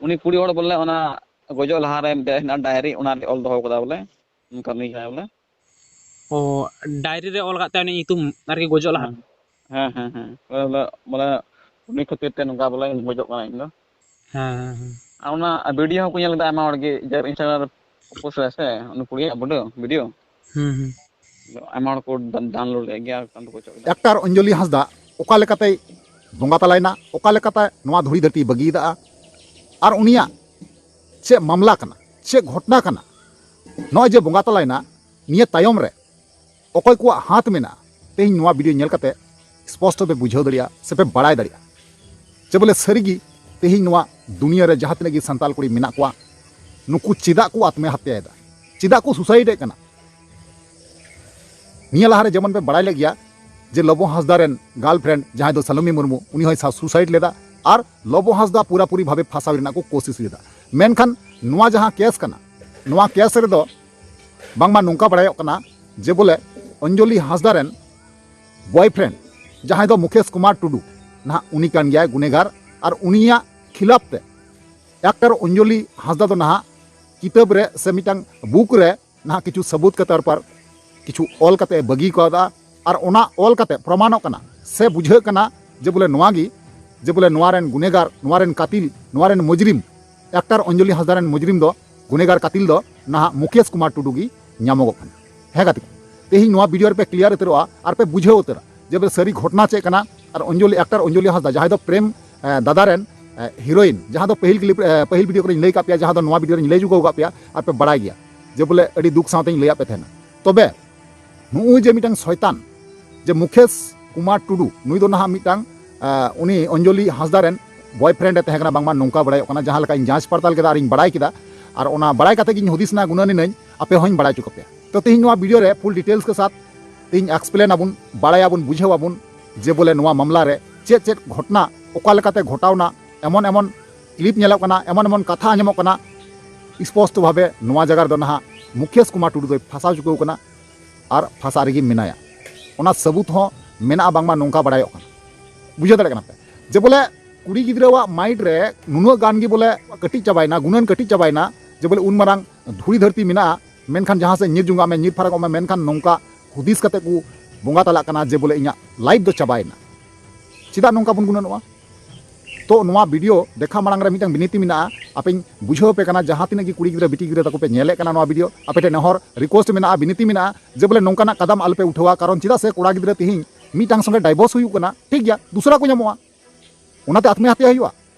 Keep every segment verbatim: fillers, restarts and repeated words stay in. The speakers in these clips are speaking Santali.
ᱩᱱᱤ ᱠᱩᱲᱤ ᱦᱚᱲ ᱵᱚᱞᱮ ᱚᱱᱟ ᱜᱚᱡᱚᱜ ᱞᱟᱦᱟᱨᱮ ᱢᱤᱫᱴᱮᱡ ᱦᱮᱱᱟᱜᱼᱟ ᱰᱟᱭᱨᱤ, ᱚᱱᱟ ᱨᱮ ᱚᱞ ᱫᱚᱦᱚ ᱠᱟᱫᱟ ᱵᱚᱞᱮ, ᱚᱱᱠᱟ ᱱᱩᱭ ᱠᱟᱱᱟᱭ ᱵᱚᱞᱮ᱾ ᱚ, ᱰᱟᱭᱨᱤ ᱨᱮ ᱚᱞ ᱠᱟᱜ ᱛᱟᱭ ᱩᱱᱤ ᱧᱩᱛᱩᱢ ᱟᱨᱠᱤ ᱜᱚᱡᱚᱜ ᱞᱟᱦᱟ᱾ ᱦᱮᱸ ᱦᱮᱸ ᱦᱮᱸ᱾ ᱵᱚᱞᱮ, ᱵᱚᱞᱮ ᱩᱱᱤ ᱠᱷᱟᱹᱛᱤᱨ ᱛᱮ ᱱᱚᱝᱠᱟ ᱵᱚᱞᱮ ᱜᱚᱡᱚᱜ ᱠᱟᱱᱟ ᱤᱧ ᱫᱚ᱾ ᱦᱮᱸ ᱦᱮᱸ ᱦᱮᱸ᱾ ᱟᱨ ᱚᱱᱟ ᱵᱷᱤᱰᱤᱭᱳ ᱦᱚᱸᱠᱚ ᱧᱮᱞ ᱠᱮᱫᱟ ᱟᱭᱢᱟ ᱦᱚᱲ ᱜᱮ, ᱡᱟᱨ ᱤᱱᱥᱴᱟᱜᱨᱟᱢ ᱨᱮ ᱯᱳᱥᱴ ᱞᱮᱫᱟ ᱥᱮ ᱩᱱᱤ ᱠᱩᱲᱤᱭᱟᱜ ᱵᱷᱤᱰᱤᱭᱳ, ᱵᱷᱤᱰᱤᱭᱳ᱾ ᱦᱩᱸ ᱦᱩᱸ᱾ ᱟᱭᱢᱟ ᱦᱚᱲ ᱠᱚ ᱰᱟᱱ-, ᱰᱟᱣᱩᱱᱞᱳᱰ ᱞᱮᱫ ᱜᱮᱭᱟ ᱟᱨ ᱠᱚ ᱜᱚᱡᱚᱜ ᱠᱮᱫᱟ᱾ ᱮᱠᱴᱟᱨ ᱚᱧᱡᱚᱞᱤ ᱦᱟᱸᱥᱫᱟ ᱚᱠᱟ ᱞᱮᱠᱟᱛᱮᱭ ᱵᱚᱸᱜᱟ ᱛᱟᱞᱟᱭᱮᱱᱟ, ᱚᱠᱟ ᱞᱮᱠᱟᱛᱮ ᱱᱚᱣᱟ ᱫᱷᱩᱲᱤ ᱫᱷᱟᱹᱨᱛᱤ ᱵᱟᱹᱜᱤᱭᱮᱫᱟ, ᱟᱨ ᱩᱱᱤᱭᱟᱜ ᱪᱮᱫ ᱢᱟᱢᱞᱟ ᱠᱟᱱᱟ, ᱪᱮᱫ ᱜᱷᱚᱴᱱᱟ ᱠᱟᱱᱟ, ᱱᱚᱜᱼᱚᱭ ᱡᱮ ᱵᱚᱸᱜᱟ ᱛᱟᱞᱟᱭᱮᱱᱟ, ᱱᱤᱭᱟᱹ ᱛᱟᱭᱚᱢ ᱨᱮ ᱚᱠᱚᱭ ᱠᱚᱣᱟᱜ ᱦᱟᱛ ᱢᱮᱱᱟᱜᱼᱟ, ᱛᱮᱦᱮᱧ ᱱᱚᱣᱟ ᱵᱷᱤᱰᱤᱭᱳ ᱧᱮᱞ ᱠᱟᱛᱮ ᱥᱯᱚᱥᱴᱚ ᱯᱮ ᱵᱩᱡᱷᱟᱹᱣ ᱫᱟᱲᱮᱭᱟᱜᱼᱟ ᱥᱮ ᱯᱮ ᱵᱟᱲᱟᱭ ᱫᱟᱲᱮᱭᱟᱜᱼᱟ ᱡᱮ ᱵᱚᱞᱮ ᱥᱟᱹᱨᱤᱜᱮ ᱛᱮᱦᱮᱧ ᱱᱚᱣᱟ ᱫᱩᱱᱤᱭᱟᱹ ᱨᱮ ᱡᱟᱦᱟᱸ ᱛᱤᱱᱟᱹᱜ ᱜᱮ ᱥᱟᱱᱛᱟᱲ ᱠᱩᱲᱤ ᱢᱮᱱᱟᱜ ᱠᱚᱣᱟ, ᱱᱩᱠᱩ ᱪᱮᱫᱟᱜ ᱠᱚ ᱟᱛᱢᱟᱦᱟᱛᱭᱟᱭᱮᱫᱟ, ᱪᱮᱫᱟᱜ ᱠᱚ ᱥᱩᱥᱟᱭᱤᱰᱮᱫ ᱠᱟᱱᱟ᱾ ᱱᱤᱭᱟᱹ ᱞᱟᱦᱟᱨᱮ ᱡᱮᱢᱚᱱ ᱯᱮ ᱵᱟᱲᱟᱭ ᱞᱮᱫ ᱜᱮᱭᱟ ᱡᱮ ᱞᱚᱵᱚ ᱦᱟᱸᱥᱫᱟ ᱨᱮᱱ ᱜᱟᱨᱞᱯᱷᱨᱮᱱᱰ ᱡᱟᱦᱟᱸᱭ ᱫᱚ ᱥᱟᱞᱚᱢᱤ ᱢᱩᱨᱢᱩ, ᱩᱱᱤ ᱦᱚᱸᱭ ᱥᱩᱥᱟᱭᱤᱰ ᱞᱮᱫᱟ ᱟᱨ ᱞᱚᱵᱚ ᱦᱟᱸᱥᱫᱟ ᱯᱩᱨᱟᱹᱯᱩᱨᱤ ᱵᱷᱟᱵᱮ ᱯᱷᱟᱸᱥᱟᱣ ᱨᱮᱱᱟᱜ ᱠᱚ ᱠᱳᱥᱤᱥ ᱞᱮᱫᱟ᱾ ᱢᱮᱱᱠᱷᱟᱱ ᱱᱚᱣᱟ ᱡᱟᱦᱟᱸ ᱠᱮᱥ ᱠᱟᱱᱟ, ᱱᱚᱣᱟ ᱠᱮᱥ ᱨᱮᱫᱚ ᱵᱟᱝᱢᱟ ᱱᱚᱝᱠᱟ ᱵᱟᱲᱟᱭᱚᱜ ᱠᱟᱱᱟ ᱡᱮ ᱵᱚᱞᱮ ᱚᱧᱡᱚᱞᱤ ᱦᱟᱸᱥᱫᱟ ᱨᱮᱱ ᱵᱚᱭᱯᱷᱨᱮᱱᱰ ᱡᱟᱦᱟᱸᱭ ᱫᱚ ᱢᱩᱠᱮᱥ ᱠᱩᱢᱟᱨ ᱴᱩᱰᱩ ᱱᱟᱦᱟᱜ ᱩᱱᱤ ᱠᱟᱱ ᱜᱮᱭᱟᱭ ᱜᱩᱱᱮᱜᱟᱨ, ᱟᱨ ᱩᱱᱤᱭᱟᱜ ᱠᱷᱤᱞᱟᱯ ᱛᱮ ᱮᱠᱴᱟᱨ ᱚᱧᱡᱚᱞᱤ ᱦᱟᱸᱥᱫᱟ ᱫᱚ ᱱᱟᱦᱟᱜ ᱠᱤᱛᱟᱹᱵ ᱨᱮ ᱥᱮ ᱢᱤᱫᱴᱟᱝ ᱵᱩᱠ ᱨᱮ ᱱᱟᱦᱟᱜ ᱠᱤᱪᱷᱩ ᱥᱟᱹᱵᱩᱛ ᱠᱟᱛᱮ ᱟᱨ ᱯᱟᱨ ᱠᱤᱪᱷᱩ ᱚᱞ ᱠᱟᱛᱮ ᱮ ᱵᱟᱹᱜᱤ ᱠᱟᱣᱫᱟ᱾ ᱟᱨ ᱚᱱᱟ ᱚᱞ ᱠᱟᱛᱮ ᱯᱨᱚᱢᱟᱱᱚᱜ ᱠᱟᱱᱟ ᱥᱮ ᱵᱩᱡᱷᱟᱹᱜ ᱠᱟᱱᱟ ᱡᱮ ᱵᱚᱞᱮ ᱱᱚᱣᱟ ᱜᱮ, ᱡᱮ ᱵᱚᱞᱮ ᱱᱚᱣᱟ ᱨᱮᱱ ᱜᱩᱱᱮᱜᱟᱨ, ᱱᱚᱣᱟ ᱨᱮᱱ ᱠᱟᱛᱤᱞ, ᱱᱚᱣᱟ ᱨᱮᱱ ᱢᱩᱡᱽᱨᱤᱢ, ᱮᱠᱴᱟᱨ ᱚᱧᱡᱚᱞᱤ ᱦᱟᱸᱥᱫᱟ ᱨᱮᱱ ᱢᱩᱡᱽᱨᱤᱢ ᱫᱚ, ᱜᱩᱱᱮᱜᱟᱨ ᱠᱟᱛᱤᱞ ᱫᱚ ᱱᱟᱦᱟᱜ ᱢᱩᱠᱮᱥ ᱠᱩᱢᱟᱨ ᱴᱩᱰᱩ ᱜᱮ ᱧᱟᱢᱚᱜᱚᱜ ᱠᱟᱱᱟ᱾ ᱦᱮᱸ ᱜᱟᱛᱮ ᱠᱚ, ᱛᱮᱦᱮᱧ ᱱᱚᱣᱟ ᱵᱷᱤᱰᱤᱭᱳ ᱨᱮᱯᱮ ᱠᱞᱤᱭᱟᱨ ᱩᱛᱟᱹᱨᱚᱜᱼᱟ ᱟᱨ ᱯᱮ ᱵᱩᱡᱷᱟᱹᱣ ᱩᱛᱟᱹᱨᱟ ᱡᱮ ᱵᱚᱞᱮ ᱥᱟᱹᱨᱤ ᱜᱷᱚᱴᱱᱟ ᱪᱮᱫ ᱠᱟᱱᱟ᱾ ᱟᱨ ᱚᱧᱡᱚᱞᱤ, ᱮᱠᱴᱟᱨ ᱚᱧᱡᱚᱞᱤ ᱦᱟᱸᱥᱫᱟ ᱡᱟᱦᱟᱸᱭ ᱫᱚ ᱯᱨᱮᱢ, ᱮ, ᱫᱟᱫᱟ ᱨᱮᱱ, ᱮ, ᱦᱤᱨᱳᱭᱤᱱ, ᱡᱟᱦᱟᱸ ᱫᱚ ᱯᱟᱹᱦᱤᱞ ᱠᱞᱤᱯ, ᱮ, ᱯᱟᱹᱦᱤᱞ ᱵᱷᱤᱰᱤᱭᱳ ᱠᱚᱨᱮᱧ ᱞᱟᱹᱭ ᱠᱟᱜ ᱯᱮᱭᱟ, ᱡᱟᱦᱟᱸ ᱫᱚ ᱱᱚᱣᱟ ᱵᱷᱤᱰᱤᱭᱳ ᱨᱮᱧ ᱞᱟᱹᱭ ᱪᱩᱠᱟᱹᱣ ᱠᱟᱜ ᱯᱮᱭᱟ ᱟᱨ ᱯᱮ ᱵᱟᱲᱟᱭ ᱜᱮᱭᱟ ᱡᱮ ᱵᱚᱞᱮ ᱟᱹᱰᱤ ᱫᱩᱠ ᱥᱟᱶᱛᱮᱧ ᱞᱟᱹᱭᱟᱫ ᱯᱮ ᱛᱟᱦᱮᱱᱟ᱾ ᱛᱚᱵᱮ ᱱᱩᱜᱼᱩᱭ ᱡᱮ ᱢᱤᱫᱴᱟᱝ ᱥᱚᱭᱛᱟᱱ, ᱡᱮ ᱢᱩᱠᱮᱥ ᱠᱩᱢᱟᱨ ᱴᱩᱰᱩ, ᱱᱩᱭ ᱫᱚ ᱱᱟᱦᱟᱜ ᱢᱤᱫᱴᱟᱝ, ᱮ, ᱩᱱᱤ ᱚᱧᱡᱚᱞᱤ ᱦᱟᱸᱥᱫᱟ ᱨᱮᱱ ᱵᱚᱭᱯᱷᱨᱮᱱᱰ ᱮ ᱛᱟᱦᱮᱸ ᱠᱟᱱᱟ ᱵᱟᱝᱢᱟ, ᱱᱚᱝᱠᱟ ᱵᱟᱲᱟᱭᱚᱜ ᱠᱟᱱᱟ, ᱡᱟᱦᱟᱸ ᱞᱮᱠᱟ ᱤᱧ ᱡᱟᱸᱪ ᱯᱟᱲᱛᱟᱞ ᱠᱮᱫᱟ ᱟᱨᱤᱧ ᱵᱟᱲᱟᱭ ᱠᱮᱫᱟ᱾ ᱟᱨ ᱚᱱᱟ ᱵᱟᱲᱟᱭ ᱠᱟᱛᱮ ᱜᱤᱧ ᱦᱩᱫᱤᱥ ᱮᱱᱟ, ᱜᱩᱱᱟᱹᱱ ᱮᱱᱟᱹᱧ ᱟᱯᱮ ᱦᱚᱸᱧ ᱵᱟᱲᱟᱭ ᱦᱚᱪᱚ ᱠᱟᱯᱮᱭᱟ᱾ ᱛᱚ ᱛᱮᱦᱮᱧ ᱱᱚᱣᱟ ᱵᱷᱤᱰᱤᱭᱳ ᱨᱮ ᱯᱷᱩᱞ ᱰᱤᱴᱮᱞᱥ ᱠᱮ ᱥᱟᱛ ᱛᱮᱦᱮᱧ ᱮᱠᱥᱯᱞᱮᱱ ᱟᱵᱚᱱ, ᱵᱟᱲᱟᱭᱟᱵᱚᱱ, ᱵᱩᱡᱷᱟᱹᱣ ᱟᱵᱚᱱ ᱡᱮ ᱵᱚᱞᱮ ᱱᱚᱣᱟ ᱢᱟᱢᱞᱟ ᱨᱮ ᱪᱮᱫ ᱪᱮᱫ ᱜᱷᱚᱴᱱᱟ ᱚᱠᱟ ᱞᱮᱠᱟᱛᱮ ᱜᱷᱚᱴᱟᱣᱱᱟ, ᱮᱢᱚᱱ ᱮᱢᱚᱱ ᱠᱞᱤᱯ ᱧᱮᱞᱚᱜ ᱠᱟᱱᱟ, ᱮᱢᱚᱱ ᱮᱢᱚᱱ ᱠᱟᱛᱷᱟ ᱟᱸᱡᱚᱢᱚᱜ ᱠᱟᱱᱟ, ᱥᱯᱚᱥᱴᱚ ᱵᱷᱟᱵᱮ ᱱᱚᱣᱟ ᱡᱟᱭᱜᱟ ᱨᱮᱫᱚ ᱱᱟᱦᱟᱜ ᱢᱩᱠᱮᱥ ᱠᱩᱢᱟᱨ ᱴᱩᱰᱩ ᱫᱚᱭ ᱯᱷᱟᱸᱥᱟᱣ ᱪᱩᱠᱟᱹᱣ ᱠᱟᱱᱟ ᱟᱨ ᱯᱷᱟᱸᱥᱟ ᱨᱮᱜᱮ ᱢᱮᱱᱟᱭᱟ᱾ ᱚᱱᱟ ᱥᱟᱹᱵᱩᱛ ᱦᱚᱸ ᱢᱮᱱᱟᱜᱼᱟ, ᱵᱟᱝᱢᱟ ᱱᱚᱝᱠᱟ ᱵᱟᱲᱟᱭᱚᱜ ᱠᱟᱱᱟ᱾ ᱵᱩᱡᱷᱟᱹᱣ ᱫᱟᱲᱮᱭᱟᱜ ᱠᱟᱱᱟ ᱯᱮ ᱡᱮ ᱵᱚᱞᱮ ᱠᱩᱲᱤ ᱜᱤᱫᱽᱨᱟᱹᱣᱟᱜ ᱢᱟᱭᱤᱱᱰ ᱨᱮ ᱱᱩᱱᱟᱹᱜ ᱜᱟᱱ ᱜᱮ ᱵᱚᱞᱮ ᱠᱟᱹᱴᱤᱡ ᱪᱟᱵᱟᱭᱮᱱᱟ, ᱜᱩᱱᱟᱹᱱ ᱠᱟᱹᱴᱤᱡ ᱪᱟᱵᱟᱭᱮᱱᱟ ᱡᱮ ᱵᱚᱞᱮ ᱩᱱ ᱢᱟᱨᱟᱝ ᱫᱷᱩᱲᱤ ᱫᱷᱟᱹᱨᱛᱤ ᱢᱮᱱᱟᱜᱼᱟ, ᱢᱮᱱᱠᱷᱟᱱ ᱡᱟᱦᱟᱸ ᱥᱮᱫ ᱧᱤᱨ ᱡᱚᱝᱟᱜ ᱢᱮ, ᱧᱤᱨ ᱯᱷᱟᱨᱟᱠᱚᱜ ᱢᱮ, ᱢᱮᱱᱠᱷᱟᱱ ᱱᱚᱝᱠᱟ ᱦᱩᱫᱤᱥ ᱠᱟᱛᱮ ᱠᱚ ᱵᱚᱸᱜᱟ ᱛᱟᱞᱟᱜ ᱠᱟᱱᱟ ᱡᱮ ᱵᱚᱞᱮ ᱤᱧᱟᱹᱜ ᱞᱟᱭᱤᱯᱷ ᱫᱚ ᱪᱟᱵᱟᱭᱮᱱᱟ᱾ ᱪᱮᱫᱟᱜ ᱱᱚᱝᱠᱟ ᱵᱚᱱ ᱜᱩᱱᱟᱹᱱᱚᱜᱼᱟ? ᱛᱚ ᱱᱚᱣᱟ ᱵᱷᱤᱰᱤᱭᱳ ᱫᱮᱠᱷᱟ ᱢᱟᱲᱟᱝ ᱨᱮ ᱢᱤᱫᱴᱟᱝ ᱵᱤᱱᱤᱛᱤ ᱢᱮᱱᱟᱜᱼᱟ, ᱟᱯᱮᱧ ᱵᱩᱡᱷᱟᱹᱣ ᱟᱯᱮ ᱠᱟᱱᱟ, ᱡᱟᱦᱟᱸ ᱛᱤᱱᱟᱹᱜ ᱜᱮ ᱠᱩᱲᱤ ᱜᱤᱫᱽᱨᱟᱹ ᱵᱤᱴᱤ ᱜᱤᱫᱽᱨᱟᱹ ᱛᱟᱠᱚ ᱯᱮ ᱧᱮᱞᱮᱫ ᱠᱟᱱᱟ ᱱᱚᱣᱟ ᱵᱷᱤᱰᱤᱭᱳ, ᱟᱯᱮ ᱴᱷᱮᱱ ᱱᱮᱦᱚᱨ ᱨᱤᱠᱩᱭᱮᱥᱴ ᱢᱮᱱᱟᱜᱼᱟ, ᱵᱤᱱᱤᱛᱤ ᱢᱮᱱᱟᱜᱼᱟ ᱡᱮ ᱵᱚᱞᱮ ᱱᱚᱝᱠᱟᱱᱟᱜ ᱠᱟᱫᱟᱢ ᱟᱞᱚᱯᱮ ᱩᱴᱷᱟᱹᱣᱟ᱾ ᱠᱟᱨᱚᱱ ᱪᱮᱫᱟᱜ ᱥᱮ ᱠᱚᱲᱟ ᱜᱤᱫᱽᱨᱟᱹ ᱛᱤᱦᱤᱧ ᱢᱤᱫᱴᱟᱝ ᱥᱚᱸᱜᱮ ᱰᱟᱭᱵᱷᱳᱨᱥ ᱦᱩᱭᱩᱜ ᱠᱟᱱᱟ, ᱴᱷᱤᱠ ᱜᱮᱭᱟ, ᱫᱩᱥᱨᱟ ᱠᱚ ᱧᱟᱢᱚᱜᱼᱟ, ᱚᱱᱟᱛᱮ ᱟᱛᱢᱮ ᱦᱟᱛᱭᱟ ᱦᱩᱭᱩᱜᱼᱟ,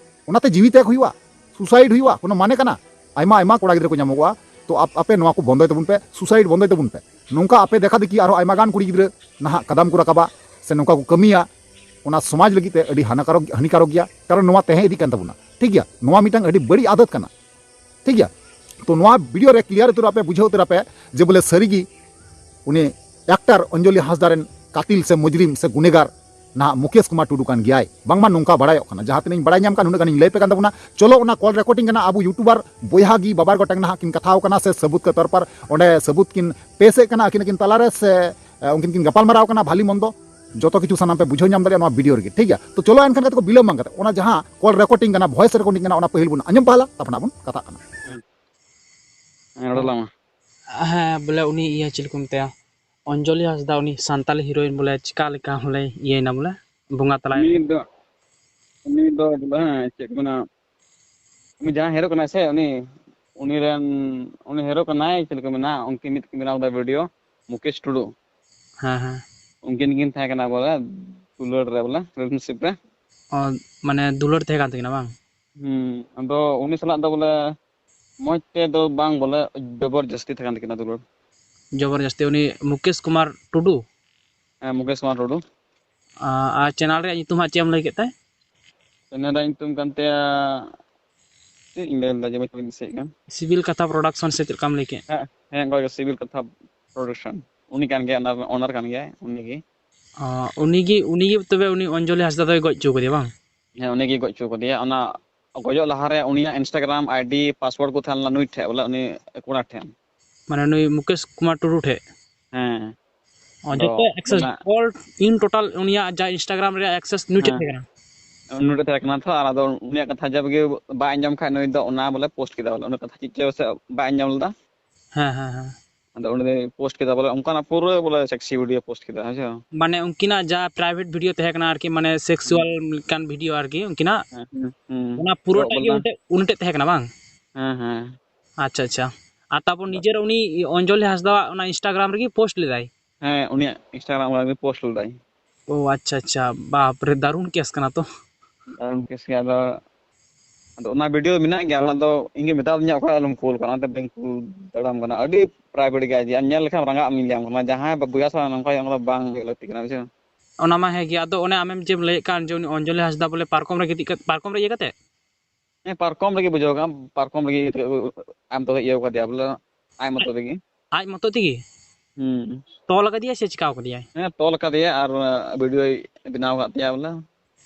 ᱚᱱᱟᱛᱮ ᱡᱤᱣᱤ ᱛᱮᱜ ᱦᱩᱭᱩᱜᱼᱟ, ᱥᱩᱥᱟᱭᱤᱰ ᱦᱩᱭᱩᱜᱼᱟ, ᱠᱳᱱᱳ ᱢᱟᱱᱮ ᱠᱟᱱᱟ? ᱟᱭᱢᱟ ᱟᱭᱢᱟ ᱠᱚᱲᱟ ᱜᱤᱫᱽᱨᱟᱹ ᱠᱚ ᱧᱟᱢᱚᱜᱚᱜᱼᱟ᱾ ᱛᱚ ᱟᱯ- ᱟᱯᱮ ᱱᱚᱣᱟ ᱠᱚ ᱵᱚᱱᱫᱚᱭ ᱛᱟᱵᱚᱱ ᱯᱮ, ᱥᱩᱥᱟᱭᱤᱰ ᱵᱚᱱᱫᱚᱭ ᱛᱟᱵᱚᱱ ᱯᱮ᱾ ᱱᱚᱝᱠᱟ ᱟᱯᱮ ᱫᱮᱠᱷᱟ ᱫᱮᱠᱷᱤ ᱟᱨᱦᱚᱸ ᱟᱭᱢᱟ ᱜᱟᱱ ᱠᱩᱲᱤ ᱜᱤᱫᱽᱨᱟᱹ ᱱᱟᱦᱟᱜ ᱠᱟᱫᱟᱢ ᱠᱚ ᱨᱟᱠᱟᱵᱟ ᱥᱮ ᱱᱚᱝᱠᱟ ᱠᱚ ᱠᱟᱹᱢᱤᱭᱟ, ᱚᱱᱟ ᱥᱚᱢᱟᱡᱽ ᱞᱟᱹᱜᱤᱫ ᱛᱮ ᱟᱹᱰᱤ ᱦᱟᱱᱟᱠᱟᱨᱚᱠ ᱦᱟᱹᱱᱤᱠᱟᱨᱚᱠ ᱜᱮᱭᱟ᱾ ᱠᱟᱨᱚᱱ ᱱᱚᱣᱟ ᱛᱟᱦᱮᱸ ᱤᱫᱤᱜ ᱠᱟᱱ ᱛᱟᱵᱚᱱᱟ, ᱴᱷᱤᱠ ᱜᱮᱭᱟ, ᱱᱚᱣᱟ ᱢᱤᱫᱴᱟᱝ ᱟᱹᱰᱤ ᱵᱟᱹᱲᱤᱡ ᱟᱫᱚᱛ ᱠᱟᱱᱟ, ᱴᱷᱤᱠ ᱜᱮᱭᱟ᱾ ᱛᱚ ᱱᱚᱣᱟ ᱵᱷᱤᱰᱤᱭᱳ ᱨᱮ ᱠᱞᱤᱭᱟᱨ ᱩᱛᱟᱹᱨ ᱟᱯᱮ ᱵᱩᱡᱷᱟᱹᱣ ᱩᱛᱟᱹᱨ ᱟᱯᱮ ᱡᱮ ᱵᱚᱞᱮ ᱥᱟᱹᱨᱤᱜᱮ ᱩᱱᱤ ᱮᱠᱴᱟᱨ ᱚᱧᱡᱚᱞᱤ ᱦᱟᱸᱥᱫᱟ ᱨᱮᱱ ᱠᱟᱛᱤᱞ ᱥᱮ ᱢᱩᱡᱽᱨᱤᱢ ᱥᱮ ᱜᱩᱱᱮᱜᱟᱨ ᱱᱟᱦᱟᱜ ᱢᱩᱠᱮᱥ ᱠᱩᱢᱟᱨ ᱴᱩᱰᱩ ᱠᱟᱱ ᱜᱮᱭᱟᱭ, ᱵᱟᱝᱢᱟ ᱱᱚᱝᱠᱟ ᱵᱟᱲᱟᱭᱚᱜ ᱠᱟᱱᱟ᱾ ᱡᱟᱦᱟᱸ ᱛᱤᱱᱟᱹᱜ ᱤᱧ ᱵᱟᱲᱟᱭ ᱧᱟᱢ ᱠᱟᱱ ᱩᱱᱟᱹᱜ ᱜᱟᱱᱤᱧ ᱞᱟᱹᱭ ᱟᱯᱮ ᱠᱟᱱ ᱛᱟᱵᱚᱱᱟ᱾ ᱪᱚᱞᱚ, ᱚᱱᱟ ᱠᱚᱞ ᱨᱮᱠᱚᱨᱰᱤᱝ ᱠᱟᱱᱟ, ᱟᱵᱚ ᱭᱩᱴᱩᱵᱟᱨ ᱵᱚᱭᱦᱟ ᱜᱮ ᱵᱟᱵᱟᱨ ᱜᱚᱴᱟᱝ ᱱᱟᱦᱟᱜ ᱠᱤᱱ ᱠᱟᱛᱷᱟᱣ ᱠᱟᱱᱟ ᱥᱮ ᱥᱟᱹᱵᱩᱛ ᱠᱮ ᱛᱚᱨ ᱯᱟᱨ ᱚᱸᱰᱮ ᱥᱟᱹᱵᱩᱛ ᱠᱤᱱ ᱯᱮᱥᱮᱫ ᱠᱟᱱᱟ, ᱟᱹᱠᱤᱱ ᱟᱹᱠᱤᱱ ᱛᱟᱞᱟᱨᱮ ᱥᱮ ᱮ, ᱩᱱᱠᱤᱱ ᱠᱤᱱ ᱜᱟᱯᱟᱞ ᱢᱟᱨᱟᱣ ᱠᱟᱱᱟ ᱵᱷᱟᱞᱤ ᱢᱚᱱᱫᱚ, ᱡᱚᱛᱚ ᱠᱤᱪᱷᱩ ᱥᱟᱱᱟᱢ ᱯᱮ ᱵᱩᱡᱷᱟᱹᱣ ᱧᱟᱢ ᱫᱟᱲᱮᱭᱟᱜᱼᱟ ᱱᱚᱣᱟ ᱵᱷᱤᱰᱤᱭᱳ ᱨᱮᱜᱮ, ᱴᱷᱤᱠ ᱜᱮᱭᱟ᱾ ᱛᱚ ᱪᱚᱞᱚ ᱮᱱᱠᱷᱟᱱ ᱠᱟᱛᱮ ᱠᱚ ᱵᱤᱞᱚᱢ ᱵᱟᱝ ᱠᱟᱛᱮ ᱚᱱᱟ ᱡᱟᱦᱟᱸ ᱠᱚᱞ ᱨᱮᱠᱚᱨᱰᱤᱝ ᱠᱟᱱᱟ, ᱵᱷᱚᱭᱮᱥ ᱨᱮᱠᱚᱨᱰᱤᱝ ᱠᱟᱱᱟ, ᱚᱱᱟ ᱯᱟᱹᱦᱤᱞ ᱵᱚᱱ ᱟᱸᱡᱚᱢ ᱯᱟᱦᱞᱟ, ᱛᱟᱨᱯᱚᱨ ᱱᱟᱜ ᱵᱚᱱ ᱠᱟᱛᱷᱟᱜ ᱠᱟᱱᱟ᱾ ᱦᱮᱸ, ᱨᱚᱲ ᱞᱟᱝ ᱢᱟ᱾ ᱦᱮᱸ, ᱵᱚᱞᱮ ᱩᱱᱤ ᱤᱭᱟᱹ ᱪᱮᱫ ᱠᱚ ᱢᱮᱛᱟᱭᱟ, ᱚᱧᱡᱚᱞᱤ ᱦᱟᱸᱥᱫᱟ, ᱩᱱᱤ ᱥᱟᱱᱛᱟᱞᱤ ᱦᱤᱨᱳᱭᱤᱱ ᱵᱚᱞᱮ ᱪᱤᱠᱟ ᱞᱮᱠᱟ ᱵᱚᱞᱮ ᱤᱭᱟᱹᱭᱮᱱᱟ ᱵᱚᱞᱮ ᱵᱚᱸᱜᱟ ᱛᱟᱞᱟᱭᱮᱱᱟ? ᱩᱱᱤ ᱫᱚ, ᱩᱱᱤ ᱫᱚ ᱵᱚᱞᱮ ᱦᱮᱸ, ᱪᱮᱫ ᱠᱚ ᱢᱮᱱᱟ, ᱩᱱᱤ ᱡᱟᱦᱟᱸᱭ ᱦᱤᱨᱳ ᱠᱟᱱᱟᱭ ᱥᱮ, ᱩᱱᱤ, ᱩᱱᱤ ᱨᱮᱱ, ᱩᱱᱤ ᱦᱤᱨᱳ ᱠᱟᱱᱟᱭ, ᱪᱮᱫ ᱞᱮᱠᱟ ᱢᱮᱱᱟ, ᱩᱱᱠᱤᱱ ᱢᱤᱫ ᱠᱤᱱ ᱵᱮᱱᱟᱣ ᱠᱟᱫᱟ ᱵᱷᱤᱰᱤᱭᱳ, ᱢᱩᱠᱮᱥ ᱴᱩᱰᱩ᱾ ᱦᱮᱸ, ᱦᱮᱸ᱾ ᱩᱱᱠᱤᱱ ᱠᱤᱱ ᱛᱟᱦᱮᱸ ᱠᱟᱱᱟ ᱵᱚᱞᱮ ᱫᱩᱞᱟᱹᱲ ᱨᱮ, ᱵᱚᱞᱮ ᱨᱤᱞᱮᱥᱚᱱᱥᱤᱯ ᱨᱮ᱾ ᱚ, ᱢᱟᱱᱮ ᱫᱩᱞᱟᱹᱲ ᱛᱟᱦᱮᱸ ᱠᱟᱱ ᱛᱟᱹᱠᱤᱱᱟ ᱵᱟᱝ? ᱦᱩᱸ, ᱟᱫᱚ ᱩᱱᱤ ᱥᱟᱞᱟᱜ ᱫᱚ ᱵᱚᱞᱮ ᱢᱚᱡᱽ ᱛᱮ ᱫᱚ ᱵᱟᱝ, ᱵᱚᱞᱮ ᱡᱚᱵᱚᱨ ᱡᱟᱹᱥᱛᱤ ᱛᱟᱦᱮᱸ ᱠᱟᱱ ᱛᱟᱹᱠᱤᱱᱟ ᱫᱩᱞᱟᱹᱲ᱾ ᱡᱚᱵᱚᱨ ᱡᱟᱹᱥᱛᱤ᱾ ᱩᱱᱤ ᱢᱩᱠᱮᱥ ᱠᱩᱢᱟᱨ ᱴᱩᱰᱩ? ᱦᱮᱸ, ᱢᱩᱠᱮᱥ ᱠᱩᱢᱟᱨ ᱴᱩᱰᱩ᱾ ᱟ-, ᱟᱨ ᱪᱮᱱᱮᱞ ᱨᱮᱭᱟᱜ ᱧᱩᱛᱩᱢ ᱦᱟᱸᱜ ᱪᱮᱫ ᱮᱢ ᱞᱟᱹᱭ ᱠᱮᱫ ᱛᱟᱭ? ᱪᱮᱱᱮᱞ ᱨᱮᱭᱟᱜ ᱧᱩᱛᱩᱢ ᱠᱟᱱ ᱛᱟᱭᱟ, ᱪᱮᱫ ᱤᱧ ᱞᱟᱹᱭ ᱞᱮᱫᱟ ᱡᱮ ᱵᱟᱹᱧ ᱫᱤᱥᱟᱹᱭᱮᱫ ᱠᱟᱱ᱾ ᱥᱤᱵᱤᱞ ᱠᱟᱛᱷᱟ ᱯᱨᱚᱰᱟᱠᱥᱚᱱ ᱥᱮ ᱪᱮᱫ ᱞᱮᱠᱟᱢ ᱞᱟᱹᱭ ᱠᱮᱫ? ᱦᱮᱸ, ᱦᱮᱸ, ᱚᱱᱠᱟ ᱜᱮ, ᱥᱤᱵᱤᱞ ᱠᱟᱛᱷᱟ ᱯᱨᱚᱰᱟᱠᱥᱚᱱ᱾ ᱩᱱᱤ ᱠᱟᱱ ᱜᱮᱭᱟᱭ, ᱚᱱᱟᱨ, ᱚᱱᱟᱨ ᱠᱟᱱ ᱜᱮᱭᱟᱭ ᱩᱱᱤ ᱜᱮ᱾ ᱚ, ᱩᱱᱤ ᱜᱮ, ᱩᱱᱤ ᱜᱮ ᱛᱚᱵᱮ ᱩᱱᱤ ᱚᱧᱡᱚᱞᱤ ᱦᱟᱸᱥᱫᱟ ᱫᱚᱭ ᱜᱚᱡ ᱦᱚᱪᱚ ᱠᱟᱫᱮᱭᱟ ᱵᱟᱝ? ᱦᱮᱸ, ᱩᱱᱤ ᱜᱮᱭ ᱜᱚᱡ ᱦᱚᱪᱚ ᱠᱟᱫᱮᱭᱟ᱾ ᱚᱱᱟ ᱜᱚᱡᱚᱜ ᱞᱟᱦᱟᱨᱮ ᱩᱱᱤᱭᱟᱜ Instagram ID password ᱠᱚ ᱛᱟᱦᱮᱸ ᱞᱮᱱᱟ ᱱᱩᱭ ᱴᱷᱮᱡ, ᱵᱚᱞᱮ ᱩᱱᱤ ᱠᱚᱲᱟ ᱴᱷᱮᱱ᱾ ᱢᱟᱱᱮ ᱱᱩᱭ ᱢᱩᱠᱮᱥ ᱠᱩᱢᱟᱨ ᱴᱩᱰᱩ ᱴᱷᱮᱡ? ᱦᱮᱸ᱾ ᱚ, ᱟᱫᱚ ᱡᱚᱛᱚ access, ᱚᱱᱟ all in total ᱩᱱᱤᱭᱟᱜ ᱡᱟ Instagram ᱨᱮᱭᱟᱜ access ᱱᱩᱭ ᱴᱷᱮᱡ ᱦᱮᱸ᱾ ᱛᱟᱦᱮᱸ ᱠᱟᱱᱟ? ᱩᱱᱤ ᱴᱷᱮᱱ ᱛᱟᱦᱮᱸ ᱠᱟᱱᱟ ᱛᱚ, ᱟᱨ ᱟᱫᱚ ᱩᱱᱤᱭᱟᱜ ᱠᱟᱛᱷᱟ ᱡᱟᱵ ᱜᱮ ᱵᱟᱭ ᱟᱸᱡᱚᱢ ᱠᱷᱟᱡ ᱱᱩᱭ ᱫᱚ ᱚᱱᱟ ᱵᱚᱞᱮ ᱯᱳᱥᱴ ᱠᱮᱫᱟ, ᱵᱚᱞᱮ ᱩᱱᱤ ᱠᱟᱛᱷᱟ ᱪᱮᱫ ᱪᱚ ᱥᱮ ᱵᱟᱭ ᱟᱸᱡᱚᱢ ᱞᱮᱫᱟ᱾ ᱦᱮᱸ, ᱦᱮᱸ, ᱦᱮᱸ᱾ ᱟᱫᱚ ᱩᱱᱤ ᱫᱚᱭ ᱯᱳᱥᱴ ᱠᱮᱫᱟ ᱵᱚᱞᱮ ᱚᱱᱠᱟᱱᱟᱜ ᱯᱩᱨᱟᱹ ᱵᱚᱞᱮ ᱥᱮᱠᱥᱤ ᱵᱷᱤᱰᱤᱭᱳ ᱯᱳᱥᱴ ᱠᱮᱫᱟ, ᱦᱮᱸ ᱥᱮ ᱵᱟᱝ? ᱢᱟᱱᱮ ᱩᱱᱠᱤᱱᱟᱜ ᱡᱟ ᱯᱨᱟᱭᱵᱷᱮᱴ ᱵᱷᱤᱰᱤᱭᱳ ᱛᱟᱦᱮᱸ ᱠᱟᱱᱟ ᱟᱨᱠᱤ, ᱢᱟᱱᱮ ᱦᱩᱸ᱾ ᱥᱮᱠᱥᱩᱣᱟᱞ ᱞᱮᱠᱟᱱ ᱵᱷᱤᱰᱤᱭᱳ ᱟᱨᱠᱤ ᱩᱱᱠᱤᱱᱟᱜ, ᱦᱮᱸ, ᱦᱩᱸ, ᱦᱩᱸ᱾ ᱚᱱᱟ ᱯᱩᱨᱟᱹᱴᱟᱜ ᱜᱮ ᱵᱚᱞᱮ ᱩᱱᱤ ᱴᱷᱮᱡ, ᱩᱱᱤ ᱴᱷᱮᱡ ᱛᱟᱦᱮᱸ ᱠᱟᱱᱟ ᱵᱟᱝ? ᱦᱮᱸ, ᱦᱮᱸ᱾ ᱟᱪᱪᱷᱟ, ᱟᱪᱪᱷᱟ᱾ ᱟᱨ ᱛᱟᱯᱚᱨ ᱟᱫᱚ ᱱᱤᱡᱮᱨ ᱩᱱᱤ ᱚᱧᱡᱚᱞᱤ ᱦᱟᱸᱥᱫᱟᱣᱟᱜ ᱚᱱᱟ Instagram ᱨᱮᱜᱮ ᱯᱳᱥᱴ ᱞᱮᱫᱟᱭ? ᱦᱮᱸ, ᱩᱱᱤᱭᱟᱜ Instagram ᱨᱮᱜᱮ ᱯᱳᱥᱴ ᱞᱮᱫᱟᱭ᱾ ᱳ, ᱟᱪᱪᱷᱟ, ᱟᱪᱪᱷᱟ᱾ ᱵᱟᱯ ᱨᱮ, ᱫᱟᱨᱩᱱ ᱠᱮᱥ ᱠᱟᱱᱟ ᱛᱚ᱾ ᱫᱟᱨᱩᱱ ᱠᱮᱥ ᱜᱮ, ᱟᱫᱚ, ᱟᱫᱚ ᱚᱱᱟ ᱵᱷᱤᱰᱤᱭᱳ ᱢᱮᱱᱟᱜ ᱜᱮᱭᱟ, ᱚᱱᱟ ᱫᱚ ᱤᱧ ᱜᱮ ᱢᱮᱛᱟᱣ ᱫᱤᱧᱟ, ᱚᱠᱚᱭ ᱟᱞᱚᱢ ᱠᱩᱞ ᱠᱟᱱᱟ, ᱚᱱᱟᱛᱮ ᱵᱟᱹᱧ ᱠᱩᱞ ᱫᱟᱲᱮᱭᱟᱢ ᱠᱟᱱᱟ᱾ ᱟᱹᱰᱤ ᱯᱨᱟᱭᱵᱷᱮᱴ ᱜᱮᱭᱟ, ᱡᱮ ᱧᱮᱞ ᱞᱮᱠᱷᱟᱱ ᱨᱟᱸᱜᱟᱜ ᱮᱢ ᱧᱮᱞ ᱧᱟᱢ ᱠᱟᱱᱟ, ᱡᱟᱦᱟᱸᱭ ᱵᱚᱭᱦᱟ ᱥᱟᱞᱟᱜ ᱱᱚᱝᱠᱟ ᱦᱩᱭᱩᱜᱼᱟ, ᱚᱱᱟ ᱫᱚ ᱵᱟᱝ ᱦᱩᱭᱩᱜ ᱞᱟᱹᱠᱛᱤ ᱠᱟᱱᱟ, ᱵᱩᱡᱷᱟᱹᱣ᱾ ᱚᱱᱟ ᱢᱟ ᱦᱮᱸ ᱜᱮ, ᱟᱫᱚ ᱚᱱᱮ ᱟᱢᱮᱢ ᱡᱮᱢ ᱞᱟᱹᱭᱮᱫ ᱠᱟᱱ ᱡᱮ ᱩᱱᱤ ᱚᱧᱡᱚᱞᱤ ᱦᱟᱸᱥᱫᱟ ᱵᱚᱞᱮ ᱯᱟᱨᱠᱚᱢ ᱨᱮ ᱜᱤᱛᱤᱡ ᱠᱟᱛᱮ, ᱯᱟᱨᱠᱚᱢ ᱨᱮ ᱜᱤᱛᱤᱡ ᱠᱟᱛᱮ? ᱦᱮᱸ, ᱯᱟᱨᱠᱚᱢ ᱨᱮᱜᱮ ᱵᱩᱡᱷᱟᱹᱣ ᱠᱟᱜ ᱟᱢ, ᱯᱟᱨᱠᱚᱢ ᱨᱮᱜᱮ ᱟᱢ ᱛᱮᱫᱚ ᱤᱭᱟᱹ ᱠᱟᱫᱮᱭᱟ ᱵᱚᱞᱮ, ᱟᱡ ᱢᱚᱛᱚ ᱛᱮᱜᱮ᱾ ᱟᱡ ᱢᱚᱛᱚ ᱛᱮᱜᱮ? ᱦᱩᱸ᱾ ᱛᱚᱞ ᱟᱠᱟᱫᱮᱭᱟᱭ ᱥᱮ ᱪᱤᱠᱟᱣ ᱠᱟᱫᱮᱭᱟᱭ? ᱦᱮᱸ, ᱛᱚᱞ ᱟᱠᱟᱫᱮᱭᱟ ᱟᱨ, ᱟᱸ, ᱵᱷᱤᱰᱤᱭᱳᱭ ᱵᱮᱱᱟᱣ ᱟᱠᱟᱫ ᱛᱟᱭᱟ ᱵᱚᱞᱮ᱾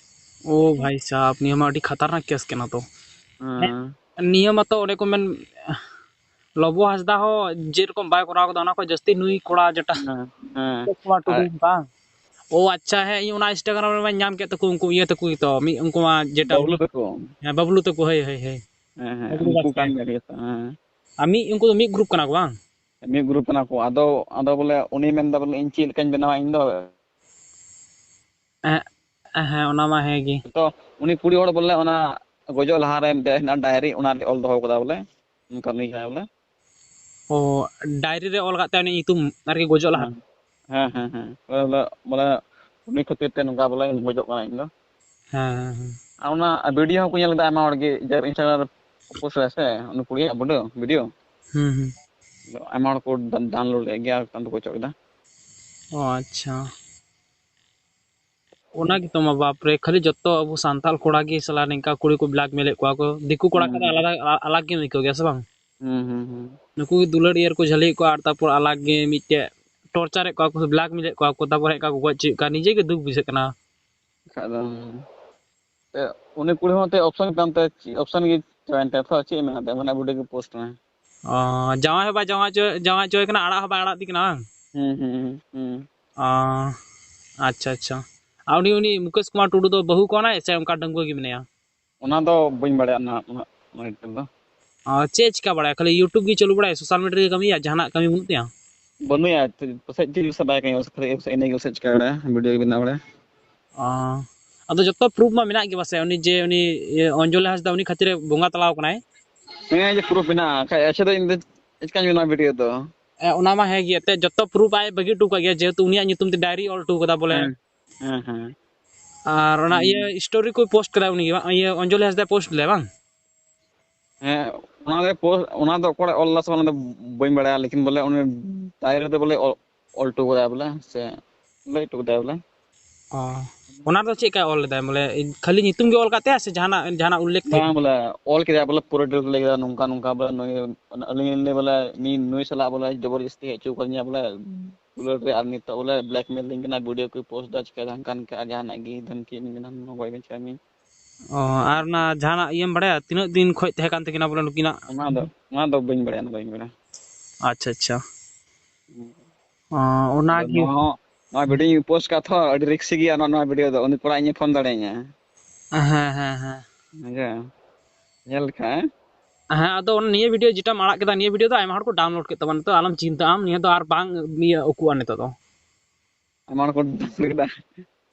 ᱳ ᱵᱷᱟᱭ ᱥᱟᱦᱟᱵ, ᱱᱤᱭᱟᱹ ᱢᱟ ᱟᱹᱰᱤ ᱠᱷᱟᱛᱟᱨᱱᱟᱠ ᱠᱮᱥ ᱠᱟᱱᱟ ᱛᱚ᱾ ᱦᱮᱸ᱾ ᱱᱤᱭᱟᱹ ᱢᱟᱛᱚ ᱚᱱᱮ ᱠᱚ ᱢᱮᱱ, ᱞᱚᱵᱚ ᱦᱟᱸᱥᱫᱟ ᱦᱚᱸ ᱡᱮᱨᱚᱠᱚᱢ ᱵᱟᱭ ᱠᱚᱨᱟᱣ ᱠᱟᱫᱟ, ᱚᱱᱟ ᱠᱷᱚᱱ ᱡᱟᱹᱥᱛᱤ ᱱᱩᱭ ᱠᱚᱲᱟ ᱡᱮᱴᱟ ᱦᱮᱸ, ᱦᱮᱸ᱾ ᱠᱚᱲᱟ ᱟᱨ ᱴᱩᱰᱩ ᱵᱟᱝ? ᱳ ᱟᱪᱪᱷᱟ, ᱦᱮᱸ, ᱤᱧ ᱚᱱᱟ Instagram ᱨᱮᱢᱟᱧ ᱧᱟᱢ ᱠᱮᱫ ᱛᱟᱠᱚ, ᱩᱱᱠᱩ ᱤᱭᱟᱹ ᱛᱟᱠᱚ ᱜᱮᱛᱚ, ᱢᱤᱫ ᱩᱱᱠᱩ ᱢᱟ ᱡᱮᱴᱟ ᱵᱟᱹᱵᱞᱩ ᱛᱟᱠᱚ᱾ ᱦᱮᱸ, ᱵᱟᱹᱵᱞᱩ ᱛᱟᱠᱚ, ᱦᱳᱭ, ᱦᱳᱭ, ᱦᱳᱭ᱾ ᱦᱮᱸ, ᱦᱮᱸ, ᱵᱟᱹᱵᱞᱩ ᱩᱱᱠᱩ ᱵᱟᱥᱠᱮ᱾ ᱠᱟᱱ ᱜᱮᱭᱟ ᱠᱚ, ᱦᱮᱸ᱾ ᱟᱨ ᱢᱤᱫ, ᱩᱱᱠᱩ ᱫᱚ ᱢᱤᱫ ᱜᱨᱩᱯ ᱠᱟᱱᱟ ᱠᱚ ᱵᱟᱝ? ᱢᱤᱫ ᱜᱨᱩᱯ ᱠᱟᱱᱟ ᱠᱚ᱾ ᱟᱫᱚ, ᱟᱫᱚ ᱵᱚᱞᱮ ᱩᱱᱤ ᱢᱮᱱᱫᱟ ᱵᱚᱞᱮ, "ᱤᱧ ᱪᱮᱫ ᱞᱮᱠᱟᱧ ᱵᱮᱱᱟᱣᱟ ᱤᱧ ᱫᱚ?" ᱦᱮᱸ, ᱦᱮᱸ, ᱚᱱᱟ ᱢᱟ ᱦᱮᱸ ᱜᱮ᱾ ᱛᱚ, ᱩᱱᱤ ᱠᱩᱲᱤ ᱦᱚᱲ ᱵᱚᱞᱮ ᱚᱱᱟ ᱜᱚᱡᱚᱜ ᱞᱟᱦᱟᱨᱮ ᱢᱤᱫᱴᱮᱡ ᱦᱮᱱᱟᱜᱼᱟ ᱰᱟᱭᱨᱤ, ᱚᱱᱟ ᱨᱮ ᱚᱞ ᱫᱚᱦᱚ ᱠᱟᱫᱟ ᱵᱚᱞᱮ, ᱚᱱᱠᱟ ᱱᱩᱭ ᱠᱟᱱᱟᱭ ᱵᱚᱞᱮ᱾ ᱚ, ᱰᱟᱭᱨᱤ ᱨᱮ ᱚᱞ ᱠᱟᱜ ᱛᱟᱭᱟ ᱩᱱᱤ ᱧᱩᱛᱩᱢ ᱟᱨᱠᱤ ᱜᱚᱡᱚᱜ ᱞᱟᱦᱟ? ᱦᱮᱸ, ᱦᱮᱸ, ᱦᱮᱸ, ᱦᱮᱸ᱾ ᱵᱚᱞᱮ, ᱵᱚᱞᱮ ᱩᱱᱤ ᱠᱷᱟᱹᱛᱤᱨ ᱛᱮ ᱱᱚᱝᱠᱟ ᱵᱚᱞᱮ ᱜᱚᱡᱚᱜ ᱠᱟᱱᱟ ᱤᱧ ᱫᱚ᱾ ᱦᱮᱸ, ᱦᱮᱸ, ᱦᱮᱸ᱾ ᱟᱨ ᱚᱱᱟ ᱵᱷᱤᱰᱤᱭᱳ ᱦᱚᱸᱠᱚ ᱧᱮᱞ ᱠᱮᱫᱟ ᱟᱭᱢᱟ ᱦᱚᱲ ᱜᱮ, ᱡᱟᱦᱟᱸ Instagram ᱨᱮ ᱯᱳᱥᱴ ᱞᱮᱫᱟ ᱥᱮ, ᱩᱱᱤ ᱠᱩᱲᱤᱭᱟᱜ ᱵᱷᱤᱰᱤᱭᱳ, ᱵᱷᱤᱰᱤᱭᱳ᱾ ᱦᱩᱸ, ᱦᱩᱸ᱾ ᱟᱭᱢᱟ ᱦᱚᱲ ᱠᱚ ᱰᱟᱱ-, ᱰᱟᱣᱩᱱᱞᱳᱰ ᱞᱮᱫ ᱜᱮᱭᱟ ᱟᱨ ᱛᱟᱭᱚᱢ ᱛᱮᱠᱚ ᱚᱪᱚᱜ ᱠᱮᱫᱟ᱾ ᱚ, ᱟᱪᱪᱷᱟ᱾ ᱚᱱᱟ ᱜᱮᱛᱚ ᱢᱟ, ᱵᱟᱯ ᱨᱮ, ᱠᱷᱟᱹᱞᱤ ᱡᱚᱛᱚ ᱟᱵᱚ ᱥᱟᱱᱛᱟᱲ ᱠᱚᱲᱟ ᱜᱮ ᱥᱟᱞᱟ ᱱᱤᱝᱠᱟ ᱠᱩᱲᱤ ᱠᱚ blackmail ᱮᱫ ᱠᱚᱣᱟ ᱠᱚ᱾ ᱫᱤᱠᱩ ᱠᱚᱲᱟ ᱦᱩᱸ, ᱠᱷᱟᱡ ᱫᱚ ᱦᱩᱸ᱾ ᱟᱞᱟᱫᱟ, ᱟ-, ᱟᱞᱟᱜᱽ ᱜᱮᱢ ᱟᱹᱭᱠᱟᱹᱣ ᱜᱮᱭᱟ ᱥᱮ ᱵᱟᱝ? ᱦᱩᱸ, ᱦᱩᱸ, ᱦᱩᱸ᱾ ᱱᱩᱠᱩ ᱜᱮ ᱫᱩᱞᱟᱹᱲ ᱤᱭᱟᱹ ᱨᱮᱠᱚ ᱡᱷᱟᱹᱞᱤᱭᱮᱫ ᱠᱚᱣᱟ ᱟᱨ ᱛᱟᱨᱯᱚᱨ ᱟᱞᱟᱜᱽ ᱜᱮ ᱢᱤᱫᱴᱮᱡ torture ᱮᱫ ᱠᱚᱣᱟ ᱠᱚ, blackmail ᱮᱫ ᱠᱚᱣᱟ ᱠᱚ, ᱛᱟᱨᱯᱚᱨ ᱦᱮᱡ ᱠᱟᱛᱮ ᱠᱚ ᱜᱚᱡ ᱦᱚᱪᱚᱭᱮᱫ ᱠᱚᱣᱟ᱾ ᱱᱤᱡᱮ ᱜᱮ ᱫᱩᱠ ᱵᱩᱡᱷᱟᱹᱜ ᱠᱟᱱᱟ᱾ ᱠᱷᱟᱡ ᱫᱚ, ᱦᱩᱸ᱾ ᱛᱮ ᱩᱱᱤ ᱠᱩᱲᱤ ᱦᱚᱸ ᱛᱮ option ᱛᱟᱢ ᱛᱮ, option ᱜᱮ ᱪᱟᱵᱟᱭᱮᱱ ᱛᱟᱭᱟ ᱛᱚ, ᱪᱮᱫ ᱮ ᱢᱮᱱᱟ ᱛᱮ, ᱢᱟᱱᱮ video ᱜᱮ post ᱢᱮ᱾ ᱚ, ᱡᱟᱶᱟᱭ ᱦᱚᱸ ᱵᱟᱭ ᱡᱟᱶᱟᱭ ᱦᱚᱪᱚ-, ᱡᱟᱶᱟᱭ ᱦᱚᱪᱚᱭ ᱠᱟᱱᱟ, ᱟᱲᱟᱜ ᱦᱚᱸ ᱵᱟᱭ ᱟᱲᱟᱜ ᱫᱤ ᱠᱟᱱᱟ ᱵᱟᱝ? ᱦᱩᱸ, ᱦᱩᱸ, ᱦᱩᱸ, ᱦᱩᱸ᱾ ᱚ, ᱟᱪᱪᱷᱟ, ᱟᱪᱪᱷᱟ᱾ ᱟᱨ ᱩᱱᱤ, ᱩᱱᱤ ᱢᱩᱠᱮᱥ ᱠᱩᱢᱟᱨ ᱴᱩᱰᱩ ᱫᱚ ᱵᱟᱹᱦᱩ ᱠᱟᱱᱟᱭ ᱥᱮ ᱚᱱᱠᱟ ᱰᱟᱺᱜᱩᱣᱟᱹ ᱜᱮ ᱢᱮᱱᱟᱭᱟ? ᱚᱱᱟ ᱫᱚ ᱵᱟᱹᱧ ᱵᱟᱲᱟᱭᱟ, ᱚᱱᱟ, ᱚᱱᱟ, ᱚᱱᱟ detail ᱫᱚ᱾ ᱟᱨ ᱪᱮᱫ ᱮ ᱪᱤᱠᱟ ᱵᱟᱲᱟᱭᱟ? ᱠᱷᱟᱹᱞᱤ YouTube ᱜᱮ ᱪᱟᱹᱞᱩ ᱵᱟᱲᱟᱭᱟ, social media ᱨᱮ ᱠᱟᱹᱢᱤᱭᱟ, ᱡᱟᱦᱟᱱᱟᱜ ᱠᱟᱹᱢᱤ ᱵᱟᱹᱱᱩᱜ ᱛᱟᱭᱟ? ᱵᱟᱹᱱᱩᱭᱟ, ᱯᱟᱥᱮᱡ ᱪᱮᱫ ᱥᱮ ᱵᱟᱭ ᱠᱟᱹᱢᱤᱭᱟ, ᱠᱷᱟᱹᱞᱤ ᱤᱱᱟᱹ ᱜᱮ ᱯᱟᱥᱮᱡ ᱪᱤᱠᱟ ᱵᱟᱲᱟᱭᱟ, video ᱜᱮ ᱵᱮᱱᱟᱣ ᱵᱟᱲᱟᱭᱟ᱾ ᱚ, ᱟᱫᱚ ᱡᱚᱛᱚ proof ᱢᱟ ᱢᱮᱱᱟᱜ ᱜᱮ ᱯᱟᱥᱮᱡ, ᱩᱱᱤ ᱡᱮ ᱩᱱᱤ, ᱤᱭᱟᱹ, ᱚᱧᱡᱚᱞᱤ ᱦᱟᱸᱥᱫᱟ ᱩᱱᱤ ᱠᱷᱟᱹᱛᱤᱨ ᱮ ᱵᱚᱸᱜᱟ ᱛᱟᱞᱟᱣ ᱠᱟᱱᱟᱭ᱾ ᱦᱮᱸ, ᱡᱮ proof ᱢᱮᱱᱟᱜᱼᱟ, ᱠᱷᱟᱡ ᱟᱪᱪᱷᱟ ᱫᱚ ᱤᱧ ᱫᱚ ᱪᱮᱠᱟᱧ ᱵᱮᱱᱟᱣᱟ video ᱫᱚ? ᱮ, ᱚᱱᱟ ᱢᱟ ᱦᱮᱸ ᱜᱮ, ᱮᱱᱛᱮᱫ ᱡᱚᱛᱚ proof ᱟᱡ ᱵᱟᱹᱜᱤ ᱦᱚᱴᱚ ᱠᱟᱜ ᱜᱮᱭᱟ, ᱡᱮᱦᱮᱛᱩ ᱩᱱᱤᱭᱟᱜ ᱧᱩᱛᱩᱢ ᱛᱮ diary ᱚᱞ ᱦᱚᱴᱚ ᱠᱟᱫᱟ ᱵᱚᱞᱮ᱾ ᱦᱮᱸ, ᱦᱮᱸ, ᱦᱮᱸ᱾ ᱟᱨ ᱚᱱᱟ ᱦᱩᱸ᱾ ᱤᱭᱟᱹ story ᱠᱚ post ᱠᱟᱫᱟ ᱩᱱᱤ ᱜᱮ ᱵᱟᱝ? ᱤᱭᱟᱹ ᱚᱧᱡᱚᱞᱤ ᱦᱟᱸᱥᱫᱟᱭ post ᱞᱮᱫᱟ ᱵᱟᱝ? ᱦᱮᱸ, ᱚᱱᱟ ᱜᱮ post, ᱚᱱᱟ ᱫᱚ ᱚᱠᱚᱭ ᱚᱞ ᱞᱮᱫᱟ ᱥᱮ ᱵᱟᱝ, ᱚᱱᱟ ᱫᱚ ᱵᱟᱹᱧ ᱵᱟᱲᱟᱭᱟ, ᱞᱮᱠᱤᱱ ᱵᱚᱞᱮ ᱩᱱᱤ diary ᱨᱮᱫᱚ ᱵᱚᱞᱮ ᱚᱞ, ᱚᱞ ᱦᱚᱴᱚ ᱠᱟᱫᱟᱭ ᱵᱚᱞᱮ, ᱥᱮ ᱞᱟᱹᱭ ᱦᱚᱴᱚ ᱠᱟᱫᱟᱭ ᱵᱚᱞᱮ᱾ ᱚ, ᱚᱱᱟ ᱫᱚ ᱪᱮᱫ ᱞᱮᱠᱟᱭ ᱚᱞ ᱞᱮᱫᱟᱭ? ᱵᱚᱞᱮ ᱠᱷᱟᱹᱞᱤ ᱧᱩᱛᱩᱢ ᱜᱮ ᱚᱞ ᱠᱟᱜ ᱛᱟᱭᱟ ᱥᱮ ᱡᱟᱦᱟᱱᱟᱜ, ᱡᱟᱦᱟᱱᱟᱜ ᱩᱞᱞᱮᱠᱷ ᱛᱮ? ᱵᱟᱝ ᱵᱚᱞᱮ, ᱚᱞ ᱠᱮᱫᱟᱭ ᱵᱚᱞᱮ, ᱯᱩᱨᱟᱹ detail ᱞᱟᱹᱭ ᱠᱮᱫᱟ, ᱱᱚᱝᱠᱟ ᱱᱚᱝᱠᱟ ᱵᱚᱞᱮ ᱱᱩᱭ, ᱟᱹᱞᱤᱧ ᱞᱤᱧ ᱞᱟᱹᱭ ᱵᱚᱞᱮ ᱱᱩᱭ, ᱱᱩᱭ ᱥᱟᱞᱟᱜ ᱵᱚᱞᱮ ᱡᱚᱵᱚᱨᱡᱚᱥᱛᱤ ᱦᱮᱡ ᱦᱚᱪᱚ ᱠᱟᱫᱤᱧᱟ ᱵᱚᱞᱮ ᱫᱩᱞᱟᱹᱲ ᱨᱮ, ᱟᱨ ᱱᱤᱛᱚᱜ ᱵᱚᱞᱮ blackmail ᱞᱤᱧ ᱠᱟᱱᱟ, video ᱠᱚᱭ post ᱫᱟ, ᱪᱤᱠᱟᱹ ᱫᱟ, ᱦᱟᱱᱠᱟ ᱱᱤᱝᱠᱟ ᱟᱨ ᱡᱟᱦᱟᱱᱟᱜ ᱜᱮ ᱫᱷᱟᱢᱠᱤ ᱮᱢᱟᱹᱧ ᱠᱟᱱᱟ, ᱜᱚᱡ ᱵᱮᱱ ᱪᱤᱠᱟᱹ ᱢᱮᱭᱟ᱾ ᱚ, ᱟᱨ ᱚᱱᱟ ᱡᱟᱦᱟᱱᱟᱜ ᱤᱭᱟᱹᱢ ᱵᱟᱲᱟᱭᱟ ᱛᱤᱱᱟᱹᱜ ᱫᱤᱱ ᱠᱷᱚᱡ ᱛᱟᱦᱮᱸ ᱠᱟᱱ ᱛᱟᱹᱠᱤᱱᱟ ᱵᱚᱞᱮ ᱱᱩᱠᱤᱱᱟᱜ? ᱚᱱᱟ ᱫᱚ, ᱚᱱᱟ ᱫᱚ ᱵᱟᱹᱧ ᱵᱟᱲᱟᱭᱟ, ᱚᱱᱟ ᱫᱚ ᱵᱟᱹᱧ ᱵᱟᱲᱟᱭᱟ᱾ ᱟᱪᱪᱷᱟ, ᱟᱪᱪᱷᱟ᱾ ᱦᱩᱸ᱾ ᱚ, ᱟᱫᱚ ᱚᱱᱟᱜᱮ᱾ ᱱᱚᱣᱟ ᱦᱚᱸ, ᱱᱚᱣᱟ video ᱧ post ᱠᱟᱜ ᱛᱷᱚ, ᱟᱹᱰᱤ risk ᱜᱮᱭᱟ ᱱᱚᱣᱟ, ᱱᱚᱣᱟ video ᱫᱚ᱾ ᱩᱱᱤ ᱠᱚᱲᱟ ᱤᱧᱮ phone ᱫᱟᱲᱮᱭᱟᱹᱧᱟ᱾ ᱦᱮᱸ, ᱦᱮᱸ, ᱦᱮᱸ᱾ ᱵᱩᱡᱷᱟᱹᱣ? ᱧᱮᱞ ᱞᱮᱠᱷᱟᱱ᱾ ᱦᱮᱸ, ᱟᱫᱚ ᱚᱱᱟ ᱱᱤᱭᱟᱹ video ᱡᱮᱴᱟᱢ ᱟᱲᱟᱜ ᱠᱮᱫᱟ, ᱱᱤᱭᱟᱹ video ᱫᱚ ᱟᱭᱢᱟ ᱦᱚᱲ ᱠᱚ download ᱠᱮᱫ ᱛᱟᱵᱚᱱᱟ᱾ ᱱᱤᱛᱚᱜ ᱟᱞᱚᱢ ᱪᱤᱱᱛᱟᱹᱜ ᱟᱢ, ᱱᱤᱭᱟᱹ ᱫᱚ ᱟᱨ ᱵᱟᱝ ᱤᱭᱟᱹ ᱩᱠᱩᱜᱼᱟ ᱱᱤᱛᱚᱜ ᱫᱚ᱾ ᱟᱭᱢᱟ ᱦᱚᱲ ᱠᱚ download ᱠᱮᱫᱟ᱾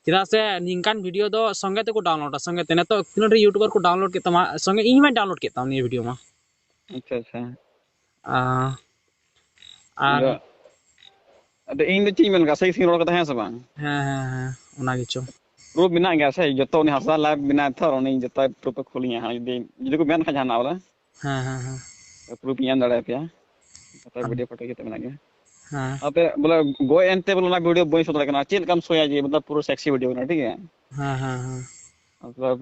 ᱪᱮᱫᱟᱜ ᱥᱮ ᱱᱤᱝᱠᱟᱱ video ᱫᱚ ᱥᱚᱸᱜᱮ ᱛᱮᱠᱚ downloadᱟ, ᱥᱚᱸᱜᱮ ᱛᱮ᱾ ᱱᱤᱛᱚᱜ ᱛᱤᱱᱟᱹᱜ ᱰᱷᱮᱨ YouTuber ᱠᱚ download ᱠᱮᱫ ᱛᱟᱢᱟ, ᱥᱚᱸᱜᱮ ᱤᱧ ᱢᱟᱧ download ᱠᱮᱫ ᱛᱟᱢ ᱱᱤᱭᱟᱹ video ᱢᱟ᱾ ᱟᱪᱪᱷᱟ, ᱟᱪᱪᱷᱟ᱾ ᱟ, ᱟᱨ ᱟᱫᱚ, ᱟᱫᱚ ᱤᱧ ᱫᱚ ᱪᱮᱫ ᱤᱧ ᱢᱮᱱ ᱠᱟᱜᱼᱟ, ᱥᱟᱹᱦᱤ ᱥᱟᱹᱦᱤᱧ ᱨᱚᱲ ᱠᱟᱫᱟ, ᱦᱮᱸ ᱥᱮ ᱵᱟᱝ? ᱦᱮᱸ, ᱦᱮᱸ, ᱦᱮᱸ, ᱚᱱᱟ ᱜᱮᱪᱚ᱾ Proof ᱢᱮᱱᱟᱜ ᱜᱮᱭᱟ ᱥᱮ, ᱡᱚᱛᱚ ᱩᱱᱤ ᱦᱟᱸᱥᱫᱟ live ᱢᱮᱱᱟᱭ ᱛᱷᱚᱨ, ᱩᱱᱤ ᱡᱚᱛᱚ proof ᱮ ᱠᱩᱞᱤᱧᱟ ᱦᱟᱸᱜ, ᱡᱩᱫᱤ, ᱡᱩᱫᱤ ᱠᱚ ᱢᱮᱱ ᱠᱷᱟᱱ ᱡᱟᱦᱟᱱᱟᱜ ᱵᱚᱞᱮ᱾ ᱦᱮᱸ, ᱦᱮᱸ, ᱦᱮᱸ᱾ Proof ᱤᱧ ᱮᱢ ᱫᱟᱲᱮᱭᱟᱯᱮᱭᱟ᱾ ᱡᱚᱛᱚ ᱦᱮᱸ᱾ Video photo ᱡᱚᱛᱚ ᱢᱮᱱᱟᱜ ᱜᱮᱭᱟ᱾ ᱦᱮᱸ᱾ ᱟᱯᱮ ᱵᱚᱞᱮ ᱜᱚᱡ ᱮᱱᱛᱮ ᱵᱚᱞᱮ ᱚᱱᱟ video ᱵᱟᱹᱧ show ᱫᱟᱲᱮᱭᱟᱜ ᱠᱟᱱᱟ, ᱪᱮᱫ ᱞᱮᱠᱟᱢ showᱭᱟ ᱡᱮ ᱢᱚᱛᱞᱚᱵ ᱯᱩᱨᱟᱹ sexy video ᱠᱟᱱᱟ, ᱴᱷᱤᱠ ᱜᱮᱭᱟ? ᱦᱮᱸ, ᱦᱮᱸ, ᱦᱮᱸ᱾ ᱢᱚᱛᱞᱚᱵ,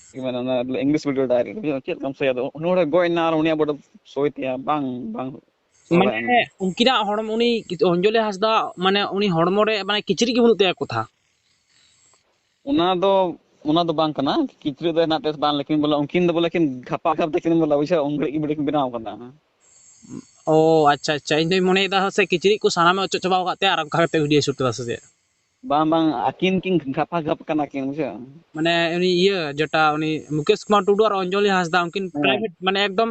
ᱪᱮᱫ ᱠᱚ ᱢᱮᱱᱟ, ᱚᱱᱟ English video direct, ᱪᱮᱫ ᱞᱮᱠᱟᱢ showᱭᱟ? ᱟᱫᱚ ᱩᱱᱤ ᱦᱚᱲᱮ ᱜᱚᱡ ᱮᱱᱟ ᱟᱨ ᱩᱱᱤᱭᱟᱜ ᱵᱚᱰᱮ showᱭ ᱛᱟᱭᱟ, ᱵᱟᱝ, ᱵᱟᱝ ᱥᱚᱵᱷᱟᱭᱟ ᱢᱟᱱᱮ ᱚᱱᱟ ᱫᱚ᱾ ᱩᱱᱠᱤᱱᱟᱜ ᱦᱚᱲᱢᱚ, ᱩᱱᱤ ᱚᱧᱡᱚᱞᱤ ᱦᱟᱸᱥᱫᱟ, ᱢᱟᱱᱮ ᱩᱱᱤ ᱦᱚᱲᱢᱚ ᱨᱮ ᱢᱟᱱᱮ ᱠᱤᱪᱨᱤᱡ ᱜᱮ ᱵᱟᱹᱱᱩᱜ ᱛᱟᱭᱟ ᱠᱚᱛᱷᱟ᱾ ᱚᱱᱟ ᱫᱚ, ᱚᱱᱟ ᱫᱚ ᱵᱟᱝ ᱠᱟᱱᱟ, ᱠᱤᱪᱨᱤᱡ ᱫᱚ ᱦᱮᱱᱟᱜ ᱛᱟᱭᱟ ᱥᱮ ᱵᱟᱝ, ᱞᱮᱠᱤᱱ ᱵᱚᱞᱮ ᱩᱱᱠᱤᱱ ᱫᱚ ᱵᱚᱞᱮ ᱠᱤᱱ ᱜᱷᱟᱯᱟ ᱜᱷᱟᱯ ᱛᱟᱹᱠᱤᱱ ᱵᱚᱞᱮ, ᱵᱩᱡᱷᱟᱹᱣ, ᱩᱱ ᱜᱷᱟᱹᱲᱤᱡ ᱜᱮ video ᱠᱤᱱ ᱵᱮᱱᱟᱣ ᱠᱟᱫᱟ᱾ ᱚ, ᱟᱪᱪᱷᱟ, ᱟᱪᱪᱷᱟ, ᱤᱧ ᱫᱚᱧ ᱢᱚᱱᱮᱭᱮᱫᱟ ᱥᱮ ᱠᱤᱪᱨᱤᱡ ᱠᱚ ᱥᱟᱱᱟᱢᱮ ᱚᱪᱚᱜ ᱪᱟᱵᱟᱣ ᱟᱠᱟᱫ ᱛᱟᱭᱟ ᱟᱨ ᱚᱱᱠᱟ ᱠᱟᱛᱮ video shoot ᱠᱟᱫᱟ ᱥᱮ ᱪᱮᱫ? ᱵᱟᱝ, ᱵᱟᱝ, ᱟᱹᱠᱤᱱ ᱠᱤᱱ ᱜᱟᱯᱟ ᱜᱟᱯ ᱠᱟᱱᱟ ᱠᱤᱱ, ᱵᱩᱡᱷᱟᱹᱣ? ᱢᱟᱱᱮ ᱩᱱᱤ ᱤᱭᱟᱹ ᱡᱮᱴᱟ ᱩᱱᱤ ᱢᱩᱠᱮᱥ ᱠᱩᱢᱟᱨ ᱴᱩᱰᱩ ᱟᱨ ᱚᱧᱡᱚᱞᱤ ᱦᱟᱸᱥᱫᱟ ᱩᱱᱠᱤᱱ ᱦᱮᱸ᱾ Private, ᱢᱟᱱᱮ ᱮᱠᱫᱚᱢ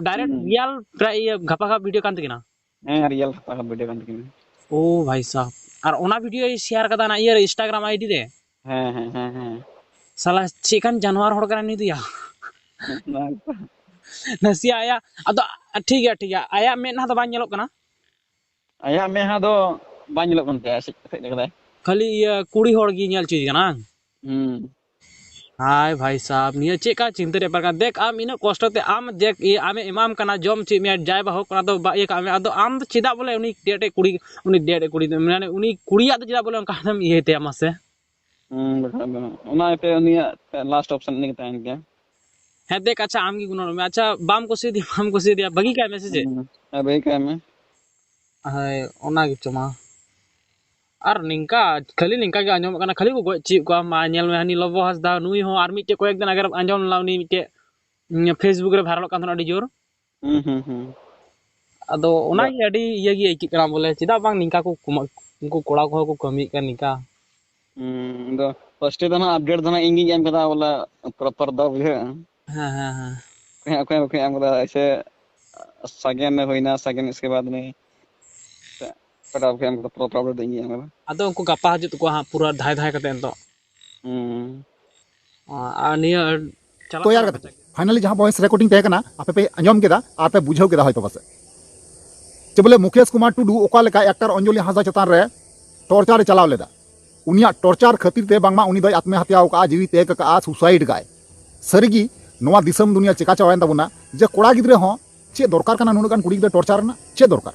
direct ᱦᱩᱸ᱾ Real ᱯᱨᱟᱭ ᱤᱭᱟᱹ ᱜᱟᱯᱟ ᱜᱟᱯ video ᱠᱟᱱ ᱛᱟᱹᱠᱤᱱᱟ᱾ ᱦᱮᱸ, real ᱜᱟᱯᱟ ᱜᱟᱯ video ᱠᱟᱱ ᱛᱟᱹᱠᱤᱱᱟ᱾ ᱳ ᱵᱷᱟᱭ ᱥᱟᱦ, ᱟᱨ ᱚᱱᱟ video share ᱠᱟᱫᱟ ᱚᱱᱟ ᱤᱭᱟᱹ ᱨᱮ, Instagram ID ᱨᱮ᱾ ᱦᱮᱸ, ᱦᱮᱸ, ᱦᱮᱸ, ᱦᱮᱸ᱾ ᱥᱟᱞᱟ ᱪᱮᱫ ᱠᱟᱱ ᱡᱟᱱᱣᱟᱨ ᱦᱚᱲ ᱠᱟᱱᱟᱭ ᱱᱩᱭ ᱫᱚᱭᱟ᱾ ᱚᱱᱟ ᱜᱮᱛᱚ᱾ ᱱᱟᱥᱮᱭᱟᱜ ᱟᱭᱟᱜ, ᱟᱫᱚ ᱴᱷᱤᱠ ᱜᱮᱭᱟ, ᱴᱷᱤᱠ ᱜᱮᱭᱟ, ᱟᱭᱟᱜ ᱢᱮᱫᱦᱟ ᱫᱚ ᱵᱟᱝ ᱧᱮᱞᱚᱜ ᱠᱟᱱᱟ᱾ ᱟᱭᱟᱜ ᱢᱮᱫᱦᱟ ᱫᱚ ᱵᱟᱝ ᱧᱮᱞᱚᱜ ᱠᱟᱱ ᱛᱟᱭᱟ, ᱮᱥᱮᱫ ᱮᱥᱮᱫ ᱠᱟᱫᱟᱭ᱾ ᱠᱷᱟᱹᱞᱤ ᱤᱭᱟᱹ ᱠᱩᱲᱤ ᱦᱚᱲ ᱜᱮ ᱧᱮᱞ ᱦᱚᱪᱚᱭᱮ ᱠᱟᱱᱟ, ᱵᱟᱝ? ᱦᱩᱸ᱾ ᱦᱟᱭ ᱵᱷᱟᱭ ᱥᱟᱦᱟᱵ, ᱱᱤᱭᱟᱹ ᱪᱮᱫ ᱠᱟ ᱪᱤᱱᱛᱟᱹ ᱨᱮᱭᱟᱜ ᱵᱮᱯᱟᱨ ᱠᱟᱱᱟ? ᱫᱮᱠ, ᱟᱢ ᱤᱱᱟᱹᱜ ᱠᱚᱥᱴᱚ ᱛᱮ ᱟᱢ ᱫᱮᱠ, ᱤᱭᱟᱹ, ᱟᱢᱮ ᱮᱢᱟᱢ ᱠᱟᱱᱟ, ᱡᱚᱢ ᱦᱚᱪᱚᱭᱮᱫ ᱢᱮᱭᱟ, ᱡᱟᱭ ᱵᱟ ᱦᱳᱠ, ᱚᱱᱟ ᱫᱚ ᱵᱟ-, ᱤᱭᱟᱹ ᱠᱟᱜ ᱢᱮ᱾ ᱟᱫᱚ ᱟᱢ ᱫᱚ ᱪᱮᱫᱟᱜ ᱵᱚᱞᱮ ᱩᱱᱤ ᱰᱮᱴ ᱮ ᱠᱩᱲᱤ, ᱩᱱᱤ ᱰᱮᱴ ᱮ ᱠᱩᱲᱤ, ᱢᱟᱱᱮ ᱩᱱᱤ ᱠᱩᱲᱤᱭᱟᱜ ᱫᱚ ᱪᱮᱫᱟᱜ ᱵᱚᱞᱮ ᱚᱱᱠᱟ ᱟᱢᱮᱢ ᱤᱭᱟᱹᱭ ᱛᱟᱭᱟ ᱢᱟᱥᱮ? ᱦᱩᱸ, ᱵᱟᱠᱷᱟᱡ ᱫᱚ᱾ ᱚᱱᱟ ᱤᱭᱟᱹᱛᱮ ᱩᱱᱤᱭᱟᱜ last option ᱩᱱᱤ ᱜᱮ ᱛᱟᱦᱮᱱ ᱜᱮᱭᱟ᱾ ᱦᱮᱸ, ᱫᱮᱠ, ᱟᱪᱪᱷᱟ, ᱟᱢ ᱜᱮ ᱜᱩᱱᱟᱹᱱᱚᱜ ᱢᱮ᱾ ᱟᱪᱪᱷᱟ, ᱵᱟᱢ ᱠᱩᱥᱤᱭᱟᱫᱮᱭᱟ, ᱵᱟᱢ ᱠᱩᱥᱤᱭᱟᱫᱮᱭᱟ, ᱵᱟᱹᱜᱤ ᱠᱟᱭ ᱢᱮ ᱥᱮ ᱪᱮᱫ? ᱦᱩᱸ, ᱦᱮᱸ, ᱵᱟᱹᱜᱤ ᱠᱟᱭ ᱢᱮ᱾ ᱦᱳᱭ, ᱚᱱᱟ ᱜᱮᱪᱚ ᱢᱟ᱾ ᱟᱨ ᱱᱤᱝᱠᱟ, ᱠᱷᱟᱹᱞᱤ ᱱᱤᱝᱠᱟ ᱜᱮ ᱟᱸᱡᱚᱢᱚᱜ ᱠᱟᱱᱟ, ᱠᱷᱟᱹᱞᱤ ᱠᱚ ᱜᱚᱡ ᱦᱚᱪᱚᱭᱮᱫ ᱠᱚᱣᱟ᱾ ᱢᱟ ᱧᱮᱞ ᱢᱮ, ᱦᱟᱹᱱᱤ ᱞᱚᱵᱚ ᱦᱟᱸᱥᱫᱟ, ᱱᱩᱭ ᱦᱚᱸ ᱟᱨ ᱢᱤᱫᱴᱮᱡ ᱠᱚᱭᱮᱠ ᱫᱤᱱ ᱟᱜᱮ ᱟᱸᱡᱚᱢ ᱞᱮᱱᱟ, ᱩᱱᱤ ᱢᱤᱫᱴᱮᱡ, ᱩᱸ, Facebook ᱨᱮ ᱵᱷᱟᱭᱨᱟᱞᱚᱜ ᱠᱟᱱ ᱛᱟᱦᱮᱱᱟ ᱟᱹᱰᱤ ᱡᱳᱨ᱾ ᱦᱩᱸ, ᱦᱩᱸ, ᱦᱩᱸ᱾ ᱟᱫᱚ ᱚᱱᱟ ᱵᱟ- ᱜᱮ ᱟᱹᱰᱤ ᱤᱭᱟᱹ ᱜᱮ ᱟᱹᱭᱠᱟᱹᱜ ᱠᱟᱱᱟ ᱵᱚᱞᱮ, ᱪᱮᱫᱟᱜ ᱵᱟᱝ ᱱᱤᱝᱠᱟ ᱠᱚ ᱠᱚᱢᱟᱜ-, ᱩᱱᱠᱩ ᱠᱚᱲᱟ ᱠᱚᱦᱚᱸ ᱠᱚ ᱠᱟᱹᱢᱤᱭᱮᱫ ᱠᱟᱱ ᱱᱤᱝᱠᱟ᱾ ᱦᱩᱸ, ᱟᱫᱚ first ᱨᱮ ᱫᱚ ᱦᱟᱸᱜ update ᱫᱚ ᱦᱟᱸᱜ ᱤᱧ ᱜᱤᱧ ᱮᱢ ᱠᱟᱫᱟ ᱵᱚᱞᱮ, proper ᱫᱚ, ᱵᱩᱡᱷᱟᱹᱣ᱾ ᱦᱮᱸ, ᱦᱮᱸ, ᱦᱮᱸ᱾ ᱚᱠᱚᱭ ᱦᱚᱸ ᱵᱟᱠᱚ ᱮᱢ ᱠᱟᱫᱟ, ᱮᱥᱮ ᱥᱟᱜᱮᱱ ᱦᱩᱭᱱᱟ, ᱥᱟᱜᱮᱱ ᱤᱥᱠᱮ ᱵᱟᱫ ᱢᱮ ᱚᱠᱟᱴᱟᱜ ᱵᱟᱠᱚ ᱮᱢ ᱠᱟᱫᱟ, proper update ᱫᱚ ᱤᱧ ᱜᱤᱧ ᱮᱢ ᱠᱟᱫᱟ᱾ ᱟᱫᱚ ᱩᱱᱠᱩ ᱜᱟᱯᱟ ᱦᱤᱡᱩᱜ ᱛᱟᱠᱚᱣᱟ ᱦᱟᱸᱜ, ᱯᱩᱨᱟᱹ ᱫᱷᱟᱭ ᱫᱷᱟᱭ ᱠᱟᱛᱮ ᱱᱤᱛᱚᱜ᱾ ᱦᱩᱸ᱾ ᱟᱨ ᱱᱤᱭᱟᱹ ᱪᱟᱞᱟᱜ ᱛᱚᱭᱟᱨ ᱠᱟᱱᱟ ᱠᱟᱛᱮ᱾ Finally ᱡᱟᱦᱟᱸ voice recording ᱛᱟᱦᱮᱸ ᱠᱟᱱᱟ, ᱟᱯᱮ ᱯᱮ ᱟᱸᱡᱚᱢ ᱠᱮᱫᱟ ᱟᱨ ᱯᱮ ᱵᱩᱡᱷᱟᱹᱣ ᱠᱮᱫᱟ ᱦᱚᱭᱛᱳ ᱯᱟᱥᱮᱡ᱾ ᱪᱮ ᱵᱚᱞᱮ ᱢᱩᱠᱮᱥ ᱠᱩᱢᱟᱨ ᱴᱩᱰᱩ ᱚᱠᱟ ᱞᱮᱠᱟ actor ᱚᱧᱡᱚᱞᱤ ᱦᱟᱸᱥᱫᱟ ᱪᱮᱛᱟᱱ ᱨᱮ torture ᱮ ᱪᱟᱞᱟᱣ ᱞᱮᱫᱟ᱾ ᱩᱱᱤᱭᱟᱜ torture ᱠᱷᱟᱹᱛᱤᱨ ᱛᱮ ᱵᱟᱝᱢᱟ ᱩᱱᱤ ᱫᱚᱭ ᱟᱛᱢᱮ ᱦᱟᱛᱭᱟ ᱟᱠᱟᱫᱼᱟ, ᱡᱤᱣᱤ ᱛᱮᱜ ᱟᱠᱟᱫᱼᱟ, suicide ᱜᱟᱭ᱾ ᱥᱟᱹᱨᱤᱜᱮ ᱱᱚᱣᱟ ᱫᱤᱥᱚᱢ ᱫᱩᱱᱤᱭᱟᱹ ᱪᱮᱠᱟ ᱪᱟᱵᱟᱭᱮᱱ ᱛᱟᱵᱚᱱᱟ ᱡᱮ ᱠᱚᱲᱟ ᱜᱤᱫᱽᱨᱟᱹ ᱦᱚᱸ ᱪᱮᱫ ᱫᱚᱨᱠᱟᱨ ᱠᱟᱱᱟ ᱱᱩᱱᱟᱹᱜ ᱜᱟᱱ ᱠᱩᱲᱤ ᱜᱤᱫᱽᱨᱟᱹ torture ᱨᱮᱱᱟᱜ? ᱪᱮᱫ ᱫᱚᱨᱠᱟᱨ?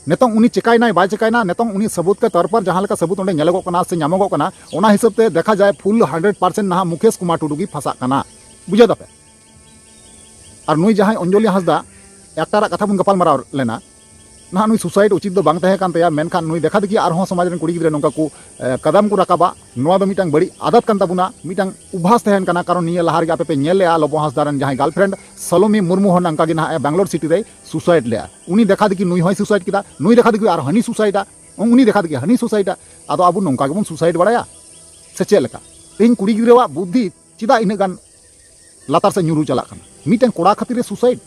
ᱱᱤᱛᱚᱝ ᱩᱱᱤ ᱪᱮᱠᱟᱭᱱᱟᱭ ᱵᱟᱭ ᱪᱮᱠᱟᱭᱱᱟ, ᱱᱤᱛᱚᱝ ᱩᱱᱤ ᱥᱟᱹᱵᱩᱛ ᱠᱮ ᱛᱚᱨ ᱯᱚᱨ ᱡᱟᱦᱟᱸ ᱞᱮᱠᱟ ᱥᱟᱹᱵᱩᱛ ᱚᱸᱰᱮ ᱧᱮᱞᱚᱜᱚᱜ ᱠᱟᱱᱟ ᱥᱮ ᱧᱟᱢᱚᱜᱚᱜ ᱠᱟᱱᱟ, ᱚᱱᱟ ᱦᱤᱥᱟᱹᱵ ᱛᱮ ᱫᱮᱠᱷᱟ ᱡᱟᱭ full hundred percent ᱱᱟᱦᱟᱜ ᱢᱩᱠᱮᱥ ᱠᱩᱢᱟᱨ ᱴᱩᱰᱩ ᱜᱮ ᱯᱷᱟᱸᱥᱟᱜ ᱠᱟᱱᱟ᱾ ᱵᱩᱡᱷᱟᱹᱣ ᱫᱟᱯᱮ? ᱟᱨ ᱱᱩᱭ ᱡᱟᱦᱟᱸᱭ ᱚᱧᱡᱚᱞᱤ ᱦᱟᱸᱥᱫᱟ, actor ᱟᱜ ᱠᱟᱛᱷᱟ ᱵᱚᱱ ᱜᱟᱯᱟᱞ ᱢᱟᱨᱟᱣ ᱞᱮᱱᱟ, ᱱᱟᱦᱟᱜ ᱱᱩᱭ suicide ᱩᱪᱤᱛ ᱫᱚ ᱵᱟᱝ ᱛᱟᱦᱮᱸ ᱠᱟᱱ ᱛᱟᱭᱟ, ᱢᱮᱱᱠᱷᱟᱱ ᱱᱩᱭ ᱫᱮᱠᱷᱟ ᱫᱮᱠᱷᱤ ᱟᱨᱦᱚᱸ ᱥᱚᱢᱟᱡᱽ ᱨᱮᱱ ᱠᱩᱲᱤ ᱜᱤᱫᱽᱨᱟᱹ ᱱᱚᱝᱠᱟ ᱠᱚ, ᱮ, ᱠᱟᱫᱟᱢ ᱠᱚ ᱨᱟᱠᱟᱵᱟ, ᱱᱚᱣᱟ ᱫᱚ ᱢᱤᱫᱴᱟᱝ ᱵᱟᱹᱲᱤᱡ ᱟᱫᱟᱛ ᱠᱟᱱ ᱛᱟᱵᱚᱱᱟ, ᱢᱤᱫᱴᱟᱝ ᱩᱵᱷᱟᱥ ᱛᱟᱦᱮᱱ ᱠᱟᱱᱟ᱾ ᱠᱟᱨᱚᱱ ᱱᱤᱭᱟᱹ ᱞᱟᱦᱟ ᱨᱮᱜᱮ ᱟᱯᱮ ᱯᱮ ᱧᱮᱞ ᱞᱮᱜᱼᱟ, ᱞᱚᱵᱚ ᱦᱟᱸᱥᱫᱟ ᱨᱮᱱ ᱡᱟᱦᱟᱸᱭ girlfriend ᱥᱟᱞᱚᱢᱤ ᱢᱩᱨᱢᱩ ᱦᱚᱸ ᱱᱚᱝᱠᱟ ᱜᱮ ᱱᱟᱦᱟᱜ ᱮ ᱵᱮᱝᱜᱟᱞᱳᱨ city ᱨᱮᱭ suicide ᱞᱮᱜᱼᱟ᱾ ᱩᱱᱤ ᱫᱮᱠᱷᱟ ᱫᱮᱠᱷᱤ ᱱᱩᱭ ᱦᱚᱸᱭ suicide ᱠᱮᱫᱟ, ᱱᱩᱭ ᱫᱮᱠᱷᱟ ᱫᱮᱠᱷᱤ ᱟᱨ ᱦᱟᱹᱱᱤ suicide ᱟ᱾ ᱩᱱᱤ ᱫᱮᱠᱷᱟ ᱛᱮᱜᱮ ᱦᱟᱹᱱᱤ ᱥᱩᱥᱟᱭᱤᱰᱟ᱾ ᱟᱫᱚ ᱟᱵᱚ ᱱᱚᱝᱠᱟ ᱜᱮᱵᱚᱱ ᱥᱩᱥᱟᱭᱤᱰ ᱵᱟᱲᱟᱭᱟ ᱥᱮ ᱪᱮᱫ ᱞᱮᱠᱟ? ᱛᱮᱦᱮᱧ ᱠᱩᱲᱤ ᱜᱤᱫᱽᱨᱟᱹᱣᱟᱜ ᱵᱩᱫᱽᱫᱷᱤ ᱪᱮᱫᱟᱜ ᱤᱱᱟᱹᱜ ᱜᱟᱱ ᱞᱟᱛᱟᱨ ᱥᱮᱫ ᱧᱩᱨᱩ ᱪᱟᱞᱟᱜ ᱠᱟᱱᱟ? ᱢᱤᱫᱴᱮᱱ ᱠᱚᱲᱟ ᱠᱷᱟᱹᱛᱤᱨ ᱮ ᱥᱩᱥᱟᱭᱤᱰ,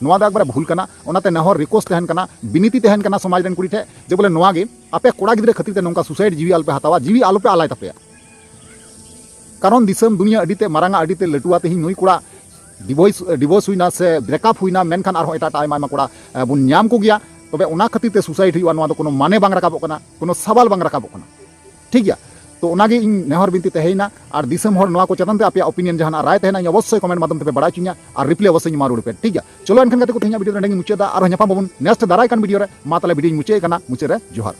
ᱱᱚᱣᱟ ᱫᱚ ᱮᱠᱵᱟᱨᱮ ᱵᱷᱩᱞ ᱠᱟᱱᱟ᱾ ᱚᱱᱟᱛᱮ ᱱᱮᱦᱚᱨ ᱨᱤᱠᱣᱮᱥᱴ ᱛᱟᱦᱮᱱ ᱠᱟᱱᱟ, ᱵᱤᱱᱤᱛᱤ ᱛᱟᱦᱮᱱ ᱠᱟᱱᱟ ᱥᱚᱢᱟᱡᱽ ᱨᱮᱱ ᱠᱩᱲᱤ ᱴᱷᱮᱱ, ᱡᱮ ᱵᱚᱞᱮ ᱱᱚᱣᱟ ᱜᱮ ᱟᱯᱮ ᱠᱚᱲᱟ ᱜᱤᱫᱽᱨᱟᱹ ᱠᱷᱟᱹᱛᱤᱨ ᱛᱮ ᱱᱚᱝᱠᱟ ᱥᱩᱥᱟᱭᱤᱰ ᱡᱤᱣᱤ ᱟᱞᱚᱯᱮ ᱦᱟᱛᱟᱣᱟ, ᱡᱤᱣᱤ ᱟᱞᱚᱯᱮ ᱟᱞᱟᱭ ᱛᱟᱯᱮᱭᱟ᱾ ᱠᱟᱨᱚᱱ ᱫᱤᱥᱚᱢ ᱫᱩᱱᱤᱭᱟᱹ ᱟᱹᱰᱤ ᱛᱮ ᱢᱟᱨᱟᱝᱟ, ᱟᱹᱰᱤ ᱛᱮ ᱞᱟᱹᱴᱩᱣᱟ᱾ ᱛᱮᱦᱮᱧ ᱱᱩᱭ ᱠᱚᱲᱟ ᱰᱤᱵᱷᱳᱨᱥ, ᱰᱤᱵᱷᱳᱨᱥ ᱦᱩᱭᱱᱟ ᱥᱮ ᱵᱨᱮᱠᱟᱯ ᱦᱩᱭᱱᱟ, ᱢᱮᱱᱠᱷᱟᱱ ᱟᱨᱦᱚᱸ ᱮᱴᱟᱜ ᱮᱴᱟᱜ ᱟᱭᱢᱟ ᱟᱭᱢᱟ ᱠᱚᱲᱟ, ᱮ, ᱵᱚᱱ ᱧᱟᱢ ᱠᱚᱜᱮᱭᱟ᱾ ᱛᱚᱵᱮ ᱚᱱᱟ ᱠᱷᱟᱹᱛᱤᱨ ᱛᱮ ᱥᱩᱥᱟᱭᱤᱰ ᱦᱩᱭᱩᱜᱼᱟ, ᱱᱚᱣᱟ ᱫᱚ ᱠᱳᱱᱳ ᱢᱟᱱᱮ ᱵᱟᱝ ᱨᱟᱠᱟᱵᱚᱜ ᱠᱟᱱᱟ, ᱠᱳᱱᱳ ᱥᱟᱵᱟᱞ ᱵᱟᱝ ᱨᱟᱠᱟᱵᱚᱜ ᱠᱟᱱᱟ᱾ ᱴᱷᱤᱠ ᱜᱮᱭᱟ? ᱛᱚ ᱚᱱᱟᱜᱮ ᱤᱧ ᱱᱮᱦᱚᱨ ᱵᱤᱱᱛᱤ ᱛᱟᱦᱮᱸᱭᱮᱱᱟ᱾ ᱟᱨ ᱫᱤᱥᱚᱢ ᱦᱚᱲ ᱱᱚᱣᱟ ᱠᱚ ᱪᱮᱛᱟᱱ ᱛᱮ ᱟᱯᱮᱭᱟᱜ ᱚᱯᱤᱱᱤᱭᱚᱱ ᱡᱟᱦᱟᱱᱟᱜ ᱨᱟᱭ ᱛᱟᱦᱮᱱᱟ, ᱤᱧ ᱚᱵᱚᱥᱥᱳᱭ ᱠᱚᱢᱮᱱᱴ ᱢᱟᱫᱽᱫᱷᱚᱢ ᱛᱮᱯᱮ ᱵᱟᱲᱟᱭ ᱦᱚᱪᱚᱧᱟ ᱟᱨ ᱨᱤᱯᱞᱟᱭ ᱚᱵᱚᱥᱥᱳᱭ ᱤᱧ ᱮᱢᱟ ᱨᱩᱣᱟᱹᱲ ᱯᱮ᱾ ᱴᱷᱤᱠ ᱜᱮᱭᱟ? ᱪᱚᱞᱚ ᱮᱱᱠᱷᱟᱱ ᱜᱟᱛᱮ ᱠᱚ, ᱛᱮᱦᱮᱧᱟᱜ ᱵᱷᱤᱰᱤᱭᱳ ᱫᱚ ᱱᱚᱸᱰᱮ ᱜᱮᱧ ᱢᱩᱪᱟᱹᱫᱟ᱾ ᱟᱨᱦᱚᱸ ᱧᱟᱯᱟᱢ ᱟᱵᱚᱱ ᱱᱮᱠᱥᱴ ᱫᱟᱨᱟᱭ ᱠᱟᱱ ᱵᱷᱤᱰᱤᱭᱳ ᱨᱮ᱾ ᱢᱟ ᱛᱟᱦᱞᱮ ᱵᱷᱤᱰᱤᱭᱳᱧ ᱢᱩᱪᱟᱹᱫ ᱠᱟᱱᱟ, ᱢᱩᱪᱟᱹᱫ ᱨᱮ ᱡᱚᱦᱟᱨ᱾